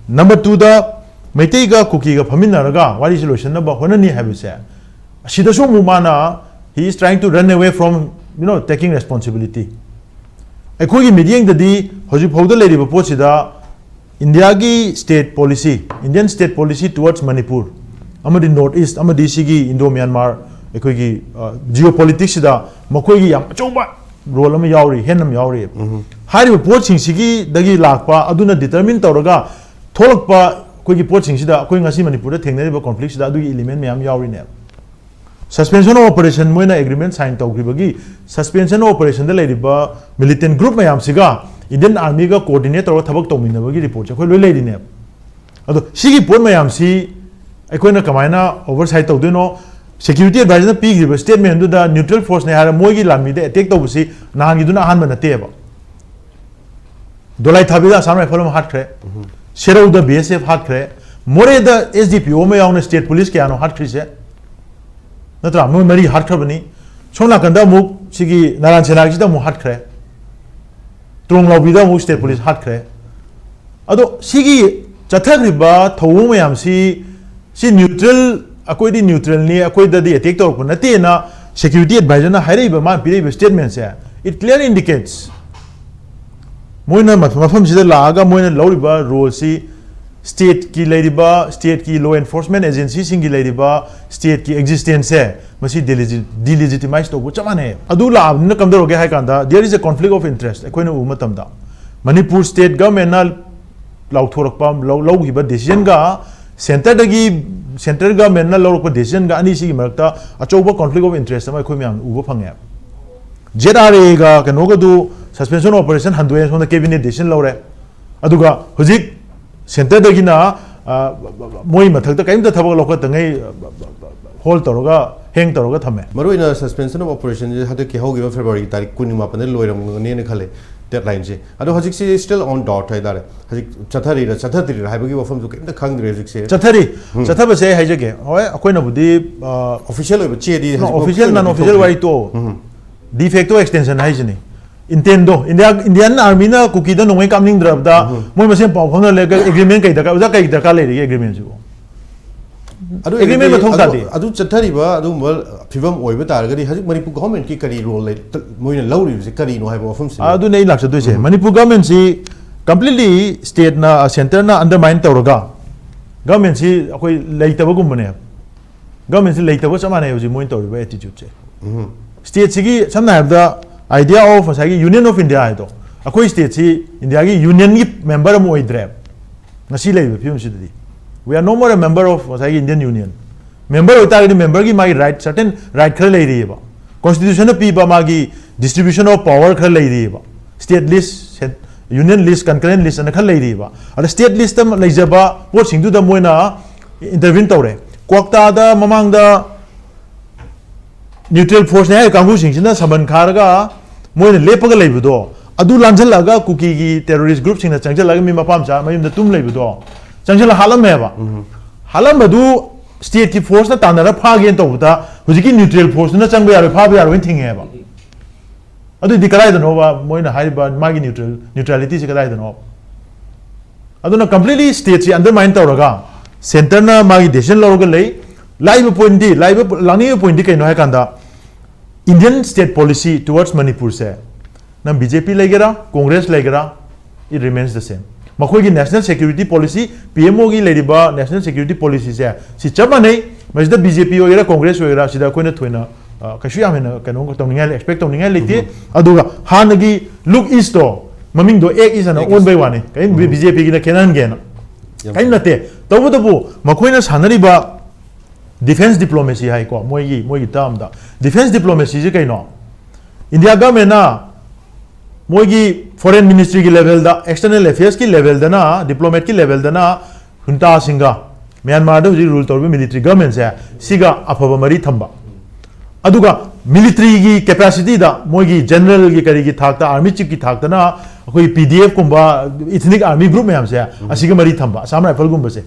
Number two ꯗ ꯃꯩꯇꯩꯒ ꯀꯨꯀꯤꯒ ꯐꯝꯃꯤꯟꯅꯔꯒ ꯋꯥꯔꯤꯁꯤ ꯂꯣꯏꯁꯤꯟꯅꯕ ꯍꯣꯠꯅꯅꯤ ꯍꯥꯏꯕꯁꯦ, ꯑꯁꯤꯗꯁꯨ ꯑꯃꯨꯛ ꯃꯥꯅ he is trying to run away from, you know, taking responsibility꯫ ꯑꯩꯈꯣꯏꯒꯤ ꯃꯤꯠꯌꯦꯡꯗꯗꯤ ꯍꯧꯖꯤꯛꯐꯥꯎꯗ ꯂꯩꯔꯤꯕ ꯄꯣꯠꯁꯤꯗ ꯏꯟꯗꯤꯌꯥꯒꯤ state policy, Indian state policy towards Manipur ꯑꯃꯗꯤ North East ꯑꯃꯗꯤ ꯁꯤꯒꯤ Indo Myanmar ꯑꯩꯈꯣꯏꯒꯤ ꯖꯤꯑꯣ ꯄꯣꯂꯤꯇꯤꯛꯁꯁꯤꯗ ꯃꯈꯣꯏꯒꯤ ꯌꯥꯝ ꯑꯆꯧꯕ role ꯑꯃ ꯌꯥꯎꯔꯤ, hand ꯑꯃ ꯌꯥꯎꯔꯤ꯫ ꯍꯥꯏꯔꯤꯕ ꯄꯣꯠꯁꯤꯡꯁꯤꯒꯤꯗꯒꯤ ꯂꯥꯛꯄ ꯑꯗꯨꯅ determine ꯇꯧꯔꯒ ꯊꯣꯛꯂꯛꯄ ꯑꯩꯈꯣꯏꯒꯤ ꯄꯣꯠꯁꯤꯡꯁꯤꯗ ꯑꯩꯈꯣꯏ ꯉꯁꯤ ꯃꯅꯤꯄꯨꯔꯗ ꯊꯦꯡꯅꯔꯤꯕ conflict ꯁꯤꯗ ꯑꯗꯨꯒꯤ element ꯃꯌꯥꯝ ꯌꯥꯎꯔꯤꯅꯦꯕ꯫ Suspension of operation ꯃꯣꯏꯅ agreement sign ꯇꯧꯈꯤꯕꯒꯤ suspension of operation ꯗ ꯂꯩꯔꯤꯕ militant group ꯃꯌꯥꯝꯁꯤꯒ Indian Army ꯒ coordinate ꯇꯧꯔꯒ ꯊꯕꯛ ꯇꯧꯃꯤꯟꯅꯕꯒꯤ report ꯁꯦ ꯑꯩꯈꯣꯏ ꯂꯣꯏ ꯂꯩꯔꯤꯅꯦꯕ꯫ ꯑꯗꯣ ꯁꯤꯒꯤ ꯄꯣꯠ ꯃꯌꯥꯝꯁꯤ ꯑꯩꯈꯣꯏꯅ ꯀꯃꯥꯏꯅ oversight ꯇꯧꯗꯣꯏꯅꯣ? Security adviser ꯅ ꯄꯤꯈ꯭ꯔꯤꯕ statement ꯗꯨꯗ neutral force ꯅꯦ ꯍꯥꯏꯔ ꯃꯣꯏꯒꯤ ꯂꯥꯟꯃꯤꯗ attack ꯇꯧꯕꯁꯤ ꯅꯍꯥꯟꯒꯤꯗꯨꯅ ꯑꯍꯥꯟꯕ ꯅꯠꯇꯦꯕ꯫ ꯗꯣꯂꯥꯏ ꯊꯥꯕꯤꯗ Assam Rifle ꯑꯃ ꯍꯥꯠꯈ꯭ꯔꯦ, ꯁꯦꯔꯧꯗ B S F ꯍꯥꯠꯈ꯭ꯔꯦ, ꯃꯣꯔꯦꯗ S D P O ꯑꯃ ꯌꯥꯎꯅ state police ꯀꯌꯥꯅꯣ ꯍꯥꯠꯈ꯭ꯔꯤꯁꯦ? ꯅꯠꯇ꯭ꯔꯥ? ꯃꯣꯏ ꯃꯔꯤ ꯍꯥꯠꯈ꯭ꯔꯕꯅꯤ꯫ ꯁꯣꯝ ꯅꯥꯀꯟꯗ ꯑꯃꯨꯛ ꯁꯤꯒꯤ ꯅꯥꯔꯥꯟ ꯁꯦꯅꯥꯒꯤꯁꯤꯗ ꯑꯃꯨꯛ ꯍꯥꯠꯈ꯭ꯔꯦ, ꯇ꯭ꯔꯣꯡꯂꯥꯎꯕꯤꯗ ꯑꯃꯨꯛ state police ꯍꯥꯠꯈ꯭ꯔꯦ꯫ ꯑꯗꯣ ꯁꯤꯒꯤ ꯆꯠꯊꯈ꯭ꯔꯤꯕ ꯊꯧꯑꯣꯡ ꯃꯌꯥꯝꯁꯤ, ꯁꯤ neutral, ꯑꯩꯈꯣꯏꯗꯤ neutral ꯅꯤ, ꯑꯩꯈꯣꯏꯗꯗꯤ attack ꯇꯧꯔꯛꯄ ꯅꯠꯇꯦꯅ Security advisorꯅ ꯍꯥꯏꯔꯛꯏꯕ, ꯃꯥꯅ ꯄꯤꯔꯛꯏꯕ statementꯁꯦ, it clearly indicates ꯃꯣꯏꯅ ꯃꯐꯝꯁꯤꯗ ꯂꯥꯛꯑꯒ ꯃꯣꯏꯅ ꯂꯧꯔꯤꯕ roleꯁꯤ stateꯀꯤ ꯂꯩꯔꯤꯕ, stateꯀꯤ law enforcement agencyꯁꯤꯡꯒꯤ ꯂꯩꯔꯤꯕ stateꯀꯤ existenceꯁꯦ, ꯃꯁꯤ delegitimize ꯇꯧꯕ ꯆꯞ ꯃꯥꯟꯅꯩ꯫ ꯑꯗꯨ ꯂꯥꯛꯑꯕꯅꯤꯅ ꯀꯝꯗꯧꯔꯒꯦ ꯍꯥꯏ ꯀꯥꯟꯗ, there is a conflict of interest ꯑꯩꯈꯣꯏꯅ ꯎꯕ ꯃꯇꯝꯗ꯫ ꯃꯅꯤꯄꯨꯔ state governmentꯅ ꯂꯥꯎꯊꯣꯔꯛꯄ, ꯂꯧꯈꯤꯕ decisionꯒ centreꯗꯒꯤ, centre governmentꯅ ꯂꯧꯔꯛꯄ decisionꯒ ꯑꯅꯤꯁꯤꯒꯤ ꯃꯔꯛꯇ ꯑꯆꯧꯕ conflict of interest ꯑꯃ ꯑꯩꯈꯣꯏ ꯃꯌꯥꯝꯅ ꯎꯕ ꯐꯪꯉꯦ꯫ ZRAꯒ ꯀꯩꯅꯣꯒꯗꯨ suspension operation ꯍꯟꯗꯣꯛꯑꯦ, ꯁꯣꯝꯗ cabinet decision ꯂꯧꯔꯦ꯫ ꯑꯗꯨꯒ ꯍꯧꯖꯤꯛ centreꯗꯒꯤꯅ ꯃꯣꯏ ꯃꯊꯛꯇ ꯀꯔꯤꯝꯇ ꯊꯕꯛ ꯂꯧꯈꯠꯇꯉꯩ hold ꯇꯧꯔꯒ, hang ꯇꯧꯔꯒ ꯊꯝꯃꯦ꯫ ꯃꯔꯨꯑꯣꯏꯅ suspension of operationꯁꯦ ꯍꯟꯗꯛꯀꯤ ꯍꯧꯈꯤꯕ Februaryꯒꯤ ꯇꯥꯔꯤꯛ ꯀꯨꯟꯃꯥꯄꯟꯗ ꯂꯣꯏꯔꯝꯒꯅꯦꯅ ꯈꯜꯂꯦ, deadlineꯁꯦ꯫ ꯑꯗꯣ ꯍꯧꯖꯤꯛꯁꯤ still on dot ꯍꯥꯏꯇꯥꯔꯦ꯫ ꯍꯧꯖꯤꯛ ꯆꯠꯊꯔꯤꯔꯥ ꯆꯠꯊꯗ꯭ꯔꯤꯔꯥ ꯍꯥꯏꯕꯒꯤ ꯋꯥꯐꯝꯁꯨ ꯀꯩꯝꯇ ꯈꯪꯗ꯭ꯔꯦ ꯍꯧꯖꯤꯛꯁꯦ꯫ ꯆꯠꯊꯔꯤ꯫ ꯎꯝ꯫ ꯆꯠꯊꯕꯁꯦ ꯑꯩ ꯍꯥꯏꯖꯒꯦ꯫ ꯍꯣꯏ, ꯑꯩꯈꯣꯏꯅꯕꯨꯗꯤ, ꯑ, official ꯑꯣꯏꯕ ꯆꯦꯗꯤ ꯍꯧꯖꯤꯛꯐꯥꯎ official, ꯄꯤꯕ non official ꯊꯣꯛꯇ꯭ꯔꯤ꯫ ꯋꯥꯔꯤ ꯇꯣꯛꯑꯣ꯫ ꯎꯝ꯫ De facto extension ꯍꯥꯏꯁꯤꯅꯤ꯫ Intentꯗꯣ, India, Indian Armyꯅ ꯀꯨꯀꯤꯗ ꯅꯣꯡꯃꯩ ꯀꯥꯞꯅꯤꯡꯗ꯭ꯔꯕꯗ, ꯎꯝ꯫ ꯃꯣꯏ ꯃꯁꯦꯟ ꯄꯥꯎ ꯐꯥꯎꯅ ꯂꯩꯔꯒ agreement ꯀꯩ ꯗꯔꯀꯥꯔ, ꯑꯣꯖꯥ, ꯀꯩ ꯗꯔꯀꯥꯔ ꯂꯩꯔꯤꯒꯦ agreementꯁꯤꯕꯨ? ꯑꯗꯨ agreement ꯑꯣꯏꯔꯒꯗꯤ ꯃꯊꯧ ꯑꯗꯨ, ꯇꯥꯗꯦ꯫ ꯑꯗꯨ ꯆꯠꯊꯔꯤꯕ ꯑꯗꯨꯒꯨꯝꯕ ꯐꯤꯕꯝ ꯑꯣꯏꯕ ꯇꯥꯔꯒꯗꯤ ꯍꯧꯖꯤꯛ ꯃꯅꯤꯄꯨꯔ governmentꯀꯤ ꯀꯔꯤ role ꯂꯩ, ꯃꯣꯏꯅ ꯂꯧꯔꯤꯕꯁꯦ ꯀꯔꯤꯅꯣ ꯍꯥꯏꯕ ꯋꯥꯐꯝꯁꯤꯅꯤ꯫ ꯑꯗꯨꯅꯦ ꯑꯩ ꯂꯥꯛꯆꯗꯣꯏꯁꯦ꯫ ꯎꯝ꯫ ꯃꯅꯤꯄꯨꯔ governmentꯁꯤ completely stateꯅ, centreꯅ undermine ꯇꯧꯔꯒ governmentꯁꯤ ꯑꯩꯈꯣꯏ ꯂꯩꯇꯕꯒꯨꯝꯕꯅꯦ꯫ Governmentꯁꯤ ꯂꯩꯇꯕ ꯆꯞ ꯃꯥꯟꯅꯩ ꯍꯧꯖꯤꯛ ꯃꯣꯏꯅ ꯇꯧꯔꯤꯕ attitudeꯁꯦ꯫ ꯎꯝ꯫ Stateꯁꯤꯒꯤ ꯁꯝꯅ ꯍꯥꯏꯔꯕꯗ idea of ꯉꯁꯥꯏꯒꯤ Union of India ꯍꯥꯏꯗꯣ, ꯑꯩꯈꯣꯏ stateꯁꯤ Indiaꯒꯤ unionꯒꯤ member ꯑꯃ ꯑꯣꯏꯗ꯭ꯔꯦ꯫ ꯉꯁꯤ ꯂꯩꯔꯤꯕ ꯐꯤꯕꯝꯁꯤꯗꯗꯤ we are no more a member of ꯉꯁꯥꯏꯒꯤ Indian Union꯫ Member ꯑꯣꯏꯇꯥꯔꯒꯗꯤ memberꯒꯤ ꯃꯥꯒꯤ right, certain right ꯈꯔ ꯂꯩꯔꯤꯑꯕ꯫ Constitutionꯅ ꯄꯤꯕ ꯃꯥꯒꯤ distribution of power ꯈꯔ ꯂꯩꯔꯤꯑꯕ꯫ State list, union list, concurrent list ꯑꯅ ꯈꯔ ꯂꯩꯔꯤꯑꯕ꯫ ꯑꯗ state listꯇ ꯂꯩꯖꯕ ꯄꯣꯠꯁꯤꯡꯗꯨꯗ ꯃꯣꯏꯅ intervene ꯇꯧꯔꯦ꯫ ꯀ꯭ꯋꯥꯛꯇꯥꯗ ꯃꯃꯥꯡꯗ neutral forceꯅꯦ ꯍꯥꯏꯔꯤꯕ ꯀꯥꯡꯕꯨꯁꯤꯡꯁꯤꯅ ꯁꯃꯟ ꯈꯥꯔꯒ ꯃꯣꯏꯅ ꯂꯦꯞꯄꯒ ꯂꯩꯕꯗꯣ, ꯑꯗꯨ ꯂꯥꯟꯖꯜꯂꯛꯑꯒ ꯀꯨꯀꯤꯒꯤ terrorist groupꯁꯤꯡꯅ ꯆꯪꯁꯤꯜꯂꯒ ꯃꯤ ꯃꯄꯥ ꯃꯆꯥ ꯃꯌꯨꯝꯗ ꯇꯨꯝ ꯂꯩꯕꯗꯣ, ꯆꯪꯁꯤꯜꯂ ꯍꯥꯠꯂꯝꯃꯦꯕ꯫ ꯎꯝ꯫ ꯍꯥꯠꯂꯝꯕꯗꯨ stateꯀꯤ forceꯅ ꯇꯥꯟꯅꯔ ꯐꯥꯒꯦꯅ ꯇꯧꯕꯗ ꯍꯧꯖꯤꯛꯀꯤ neutral forceꯇꯨꯅ ꯆꯪꯕ ꯌꯥꯔꯣꯏ, ꯐꯥꯕ ꯌꯥꯔꯣꯏꯅ ꯊꯤꯡꯉꯦꯕ꯫ ꯑꯗꯨꯗꯤ ꯀꯗꯥꯏꯗꯅꯣꯕ ꯃꯣꯏꯅ ꯍꯥꯏꯔꯤꯕ ꯃꯥꯒꯤ neutral, neutralityꯁꯦ ꯀꯗꯥꯏꯗꯅꯣ? ꯑꯗꯨꯅ completely stateꯁꯤ undermine ꯇꯧꯔꯒ centreꯅ ꯃꯥꯒꯤ decision ꯂꯧꯔꯒ ꯂꯩ꯫ ꯂꯥꯛꯏꯕ pointꯗꯤ, ꯂꯥꯛꯏꯕ, ꯂꯥꯛꯅꯤꯡꯉꯤꯕ pointꯗꯤ ꯀꯩꯅꯣ ꯍꯥꯏ ꯀꯥꯟꯗ, Indian state policy towards ꯃꯅꯤꯄꯨꯔꯁꯦ, ꯅꯪ ꯕꯤ ꯖꯦ ꯄꯤ ꯂꯩꯒꯦꯔꯥ, ꯀꯣꯡꯒ꯭ꯔꯦꯁ ꯂꯩꯒꯦꯔꯥ, it remains the same. ꯃꯈꯣꯏꯒꯤ national security policy, P M ꯑꯣꯒꯤ ꯂꯩꯔꯤꯕ national security policyꯁꯦ, ꯁꯤ ꯆꯞ ꯃꯥꯟꯅꯩ꯫ ꯃꯁꯤꯗ ꯕꯤ ꯖꯦ ꯄꯤ ꯑꯣꯏꯒꯦꯔꯥ, ꯀꯣꯡꯒ꯭ꯔꯦꯁ ꯑꯣꯏꯒꯦꯔꯥ, ꯁꯤꯗ ꯑꯩꯈꯣꯏꯅ ꯊꯣꯏꯅ, ꯑ, ꯀꯩꯁꯨ ꯌꯥꯝ ꯍꯦꯟꯅ ꯀꯩꯅꯣ ꯇꯧꯅꯤꯡꯉꯥꯏ, expect ꯇꯧꯅꯤꯡꯉꯥꯏ ꯂꯩꯇꯦ꯫ ꯑꯗꯨꯒ ꯍꯥꯟꯅꯒꯤ look eastꯇꯣ, ꯃꯃꯤꯡꯗꯣ Act East ꯍꯥꯏꯅ ꯑꯣꯟꯕꯩ ꯋꯥꯅꯤ꯫ ꯀꯔꯤꯝ ꯕꯤ ꯖꯦ ꯄꯤꯒꯤꯅ ꯈꯦꯠꯅꯍꯟꯒꯦꯅ꯫ ꯀꯔꯤꯝ ꯅꯠꯇꯦ꯫ ꯇꯧꯕꯇꯕꯨ ꯃꯈꯣꯏꯅ ꯁꯥꯟꯅꯔꯤꯕ defence diplomacy ꯍꯥꯏꯀꯣ, ꯃꯣꯏꯒꯤ, ꯃꯣꯏꯒꯤ termꯗ defence diplomacyꯁꯦ ꯀꯩꯅꯣ? ꯏꯟꯗꯤꯌꯥ ꯒꯚꯔꯟꯃꯦꯟꯅ ꯃꯣꯏꯒꯤ foreign ministryꯒꯤ levelꯗ, external affairsꯀꯤ levelꯗꯅ, diplomatꯀꯤ levelꯗꯅ juntaꯁꯤꯡꯒ, ꯃ꯭ꯌꯥꯟꯃꯥꯔꯗ ꯍꯧꯖꯤꯛ rule ꯇꯧꯔꯤꯕ military governmentꯁꯦ, ꯁꯤꯒ ꯑꯐꯕ ꯃꯔꯤ ꯊꯝꯕ꯫ ꯑꯗꯨꯒ militaryꯒꯤ capacityꯗ ꯃꯣꯏꯒꯤ generalꯒꯤ ꯀꯔꯤꯒꯤ ꯊꯥꯛꯇ, army chiefꯀꯤ ꯊꯥꯛꯇꯅ ꯑꯩꯈꯣꯏ ꯄꯤ ꯗꯤ ꯑꯦꯐ ꯀꯨꯝꯕ ethnic army group ꯃꯌꯥꯝꯁꯦ, ꯑꯁꯤꯒ ꯃꯔꯤ ꯊꯝꯕ, Assam Rifleꯒꯨꯝꯕꯁꯦ,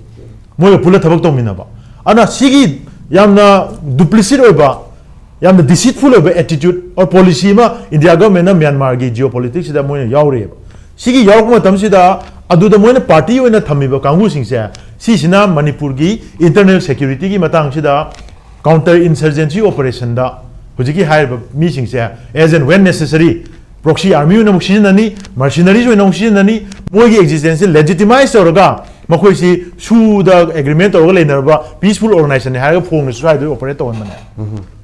ꯃꯣꯏꯒ ꯄꯨꯜꯂ ꯊꯕꯛ ꯇꯧꯃꯤꯟꯅꯕ꯫ ꯑꯗꯨꯅ ꯁꯤꯒꯤ ꯌꯥꯝꯅ duplicit ꯑꯣꯏꯕ, ꯌꯥꯝꯅ deceitful ꯑꯣꯏꯕ attitude or policy ꯑꯃ ꯏꯟꯗꯤꯌꯥ ꯒꯚꯔꯟꯃꯦꯟꯅ ꯃ꯭ꯌꯥꯟꯃꯥꯔꯒꯤ geopoliticsꯁꯤꯗ ꯃꯣꯏꯅ ꯌꯥꯎꯔꯤꯑꯕ꯫ ꯁꯤꯒꯤ ꯌꯥꯎꯔꯛꯄ ꯃꯇꯝꯁꯤꯗ, ꯑꯗꯨꯗ ꯃꯣꯏꯅ party ꯑꯣꯏꯅ ꯊꯝꯃꯤꯕ ꯀꯥꯡꯕꯨꯁꯤꯡꯁꯦ, ꯁꯤꯁꯤꯅ ꯃꯅꯤꯄꯨꯔꯒꯤ internal securityꯒꯤ ꯃꯇꯥꯡꯁꯤꯗ counter insurgency operationꯗ ꯍꯧꯖꯤꯛꯀꯤ ꯍꯥꯏꯔꯤꯕ ꯃꯤꯁꯤꯡꯁꯦ as and when necessary proxy army ꯑꯣꯏꯅ ꯑꯃꯨꯛ ꯁꯤꯖꯤꯟꯅꯅꯤ, mercenaries ꯑꯣꯏꯅ ꯑꯃꯨꯛ ꯁꯤꯖꯤꯟꯅꯅꯤ, ꯃꯣꯏꯒꯤ existenceꯁꯦ legitimize ꯇꯧꯔꯒ ꯃꯈꯣꯏꯁꯤ ꯁꯨꯗ agreement ꯇꯧꯔꯒ ꯂꯩꯅꯔꯕ peaceful organizationꯅꯤ ꯍꯥꯏꯔꯒ ꯐꯣꯡꯅ side operate ꯇꯧꯍꯟꯕꯅꯦ꯫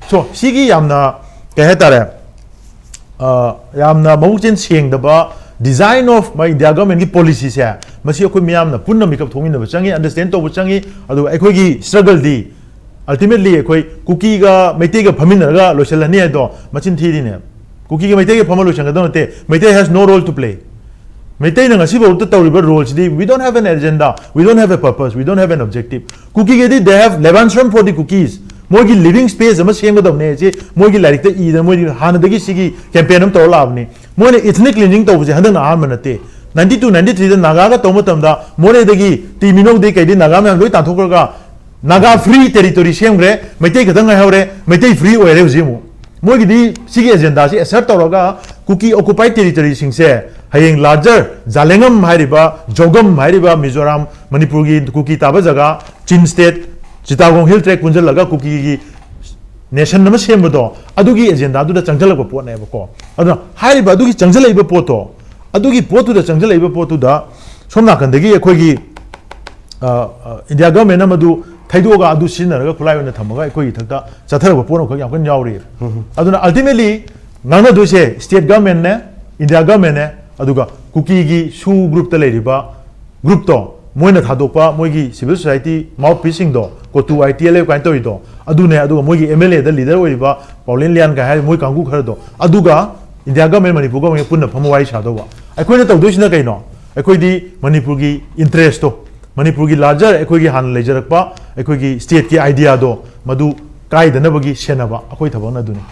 So ꯁꯤꯒꯤ ꯌꯥꯝꯅ ꯀꯩ ꯍꯥꯏꯇꯥꯔꯦ, ꯑ, ꯌꯥꯝꯅ ꯃꯕꯨꯛꯆꯦꯜ ꯁꯦꯡꯗꯕ design of ꯃꯥꯏ ꯏꯟꯗꯤꯌꯥ ꯒꯚꯔꯟꯃꯦꯟꯒꯤ policyꯁꯦ, ꯃꯁꯤ ꯑꯩꯈꯣꯏ ꯃꯤꯌꯥꯝꯅ ꯄꯨꯟꯅ ꯃꯤꯀꯞ ꯊꯣꯛꯃꯤꯟꯅꯕ ꯆꯪꯉꯤ, understand ꯇꯧꯕ ꯆꯪꯉꯤ꯫ ꯑꯗꯨꯒ ꯑꯩꯈꯣꯏꯒꯤ struggleꯗꯤ ultimately ꯑꯩꯈꯣꯏ ꯀꯨꯀꯤꯒ ꯃꯩꯇꯩꯒ ꯐꯝꯃꯤꯟꯅꯔꯒ ꯂꯣꯏꯁꯤꯜꯂꯅꯤ ꯍꯥꯏꯗꯣ ꯃꯆꯤꯟ ꯊꯤꯔꯤꯅꯦ꯫ ꯀꯨꯀꯤꯒ ꯃꯩꯇꯩꯒ ꯐꯝꯃ ꯂꯣꯏꯁꯤꯟꯒꯗꯧ ꯅꯠꯇꯦ꯫ Meitei has no role to play. ꯃꯩꯇꯩꯅ ꯉꯁꯤꯐꯥꯎꯗ ꯇꯧꯔꯤꯕ roleꯁꯤꯗꯤ, we don't have an agenda, we don't have a purpose, we don't have an objective. ꯀꯨꯀꯤꯒꯤꯗꯤ they have Levanshram for the Kukis. ꯃꯣꯏꯒꯤ living space ꯑꯃ ꯁꯦꯝꯒꯗꯕꯅꯦ ꯁꯤ ꯃꯣꯏꯒꯤ ꯂꯥꯏꯔꯤꯛꯇ ꯏꯗꯅ, ꯃꯣꯏꯗꯤ ꯍꯥꯟꯅꯗꯒꯤ ꯁꯤꯒꯤ campaign ꯑꯃ ꯇꯧꯔ ꯂꯥꯛꯑꯕꯅꯤ꯫ ꯃꯣꯏꯅ ethnic cleansing ꯇꯧꯕꯁꯦ ꯍꯟꯗꯛꯅ ꯑꯍꯥꯟꯕ ꯅꯠꯇꯦ꯫ Ninety two ninety threeꯗ ꯅꯥꯒꯥꯒ ꯇꯧꯕ ꯃꯇꯝꯗ ꯃꯣꯔꯦꯗꯒꯤ ꯇꯤ ꯃꯤꯅꯧꯗꯒꯤ ꯀꯩꯗꯤ ꯅꯥꯒꯥ ꯃꯌꯥꯝ ꯂꯣꯏ ꯇꯥꯟꯊꯣꯛꯈ꯭ꯔꯒ ꯅꯥꯒꯥ free territory ꯁꯦꯝꯈ꯭ꯔꯦ, ꯃꯩꯇꯩ ꯈꯛꯇꯪ ꯉꯥꯏꯍꯧꯔꯦ, ꯃꯩꯇꯩ free ꯑꯣꯏꯔꯦ ꯍꯧꯖꯤꯛ ꯑꯃꯨꯛ꯫ ꯃꯣꯏꯒꯤꯗꯤ ꯁꯤꯒꯤ agendaꯁꯤ assert ꯇꯧꯔꯒ ꯀꯨꯀꯤ occupied territoryꯁꯤꯡꯁꯦ ꯍꯌꯦꯡ larger ꯖꯥꯂꯦꯡꯉꯝ ꯍꯥꯏꯔꯤꯕ, ꯖꯧꯒꯝ ꯍꯥꯏꯔꯤꯕ ꯃꯤꯖꯣꯔꯥꯝ, ꯃꯅꯤꯄꯨꯔꯒꯤ ꯀꯨꯀꯤ ꯇꯥꯕ ꯖꯒꯥ, Chin State, Chittagong Hill Tract ꯄꯨꯟꯁꯤꯜꯂꯒ ꯀꯨꯀꯤꯒꯤ ꯅꯦꯁꯟ ꯑꯃ ꯁꯦꯝꯕꯗꯣ, ꯑꯗꯨꯒꯤ ꯑꯦꯖꯦꯟꯗꯥꯗꯨꯗ ꯆꯪꯁꯤꯜꯂꯛꯄ ꯄꯣꯠꯅꯦꯕꯀꯣ꯫ ꯑꯗꯨꯅ ꯍꯥꯏꯔꯤꯕ ꯑꯗꯨꯒꯤ ꯆꯪꯁꯤꯜꯂꯛꯏꯕ ꯄꯣꯠꯇꯣ, ꯑꯗꯨꯒꯤ ꯄꯣꯠꯇꯨꯗ ꯆꯪꯁꯤꯜꯂꯛꯏꯕ ꯄꯣꯠꯇꯨꯗ ꯁꯣꯝ ꯅꯥꯀꯟꯗꯒꯤ ꯑꯩꯈꯣꯏꯒꯤ ꯏꯟꯗꯤꯌꯥ ꯒꯚꯔꯟꯃꯦꯟꯅ ꯃꯗꯨ ꯊꯩꯗꯣꯛꯑꯒ ꯑꯗꯨ ꯁꯤꯖꯤꯟꯅꯔꯒ ꯈꯨꯠꯂꯥꯏ ꯑꯣꯏꯅ ꯊꯝꯃꯒ ꯑꯩꯈꯣꯏꯒꯤ ꯏꯊꯛꯇ ꯆꯠꯊꯔꯛꯄ ꯄꯣꯠ ꯑꯃꯈꯛ ꯌꯥꯝ ꯀꯟꯅ ꯌꯥꯎꯔꯤ꯫ ꯑꯗꯨꯅ ꯑꯜꯇꯤꯃꯦꯠꯂꯤ ꯉꯥꯡꯅꯗꯣꯏꯁꯦ ꯁ꯭ꯇꯦꯠ ꯒꯚꯔꯟꯃꯦꯟꯅꯦ, ꯏꯟꯗꯤꯌꯥ ꯒꯚꯔꯟꯃꯦꯟꯅꯦ, ꯑꯗꯨꯒ ꯀꯨꯀꯤꯒꯤ ꯁꯨ ꯒ꯭ꯔꯨꯞꯇ ꯂꯩꯔꯤꯕ ꯒ꯭ꯔꯨꯞꯇꯣ, ꯃꯣꯏꯅ ꯊꯥꯗꯣꯛꯄ ꯃꯣꯏꯒꯤ ꯁꯤꯚꯤꯜ ꯁꯣꯁꯥꯏꯇꯤ ꯃꯥꯎꯠ ꯄꯤꯁꯁꯤꯡꯗꯣ, ꯀꯣꯇꯨ ꯑꯥꯏ ꯇꯤ ꯑꯦꯜ ꯑꯦꯐ ꯀꯥꯏꯅ ꯇꯧꯔꯤꯗꯣ, ꯑꯗꯨꯅꯦ, ꯑꯗꯨꯒ ꯃꯣꯏꯒꯤ ꯑꯦꯝ ꯑꯦꯜ ꯑꯦꯗ ꯂꯤꯗꯔ ꯑꯣꯏꯔꯤꯕ ꯄꯥꯎꯂꯦꯟ ꯂꯤꯌꯥꯟ ꯀꯥꯏ ꯍꯥꯏꯔꯤꯕ ꯃꯣꯏ ꯀꯥꯡꯕꯨ ꯈꯔꯗꯣ, ꯑꯗꯨꯒ ꯏꯟꯗꯤꯌꯥ ꯒꯚꯔꯟꯃꯦꯟ, ꯃꯅꯤꯄꯨꯔ ꯒꯚꯔꯟꯃꯦꯟꯒ ꯄꯨꯟꯅ ꯐꯝꯃ ꯋꯥꯔꯤ ꯁꯥꯗꯧꯕ꯫ ꯑꯩꯈꯣꯏꯅ ꯇꯧꯗꯣꯏꯁꯤꯅ ꯀꯩꯅꯣ? ꯑꯩꯈꯣꯏꯗꯤ ꯃꯅꯤꯄꯨꯔꯒꯤ ꯏꯟꯇꯔꯦꯁꯇꯣ, ꯃꯅꯤꯄꯨꯔꯒꯤ ꯂꯥꯔꯖꯔ ꯑꯩꯈꯣꯏꯒꯤ ꯍꯥꯟꯅ ꯂꯩꯖꯔꯛꯄ ꯑꯩꯈꯣꯏꯒꯤ ꯁ꯭ꯇꯦꯠꯀꯤ ꯑꯥꯏꯗꯤꯌꯥꯗꯣ ꯃꯗꯨ ꯀꯥꯏꯗꯅꯕꯒꯤ ꯁꯦꯟꯅꯕ, ꯑꯩꯈꯣꯏ ꯊꯕꯛꯅ ꯑꯗꯨꯅꯤ꯫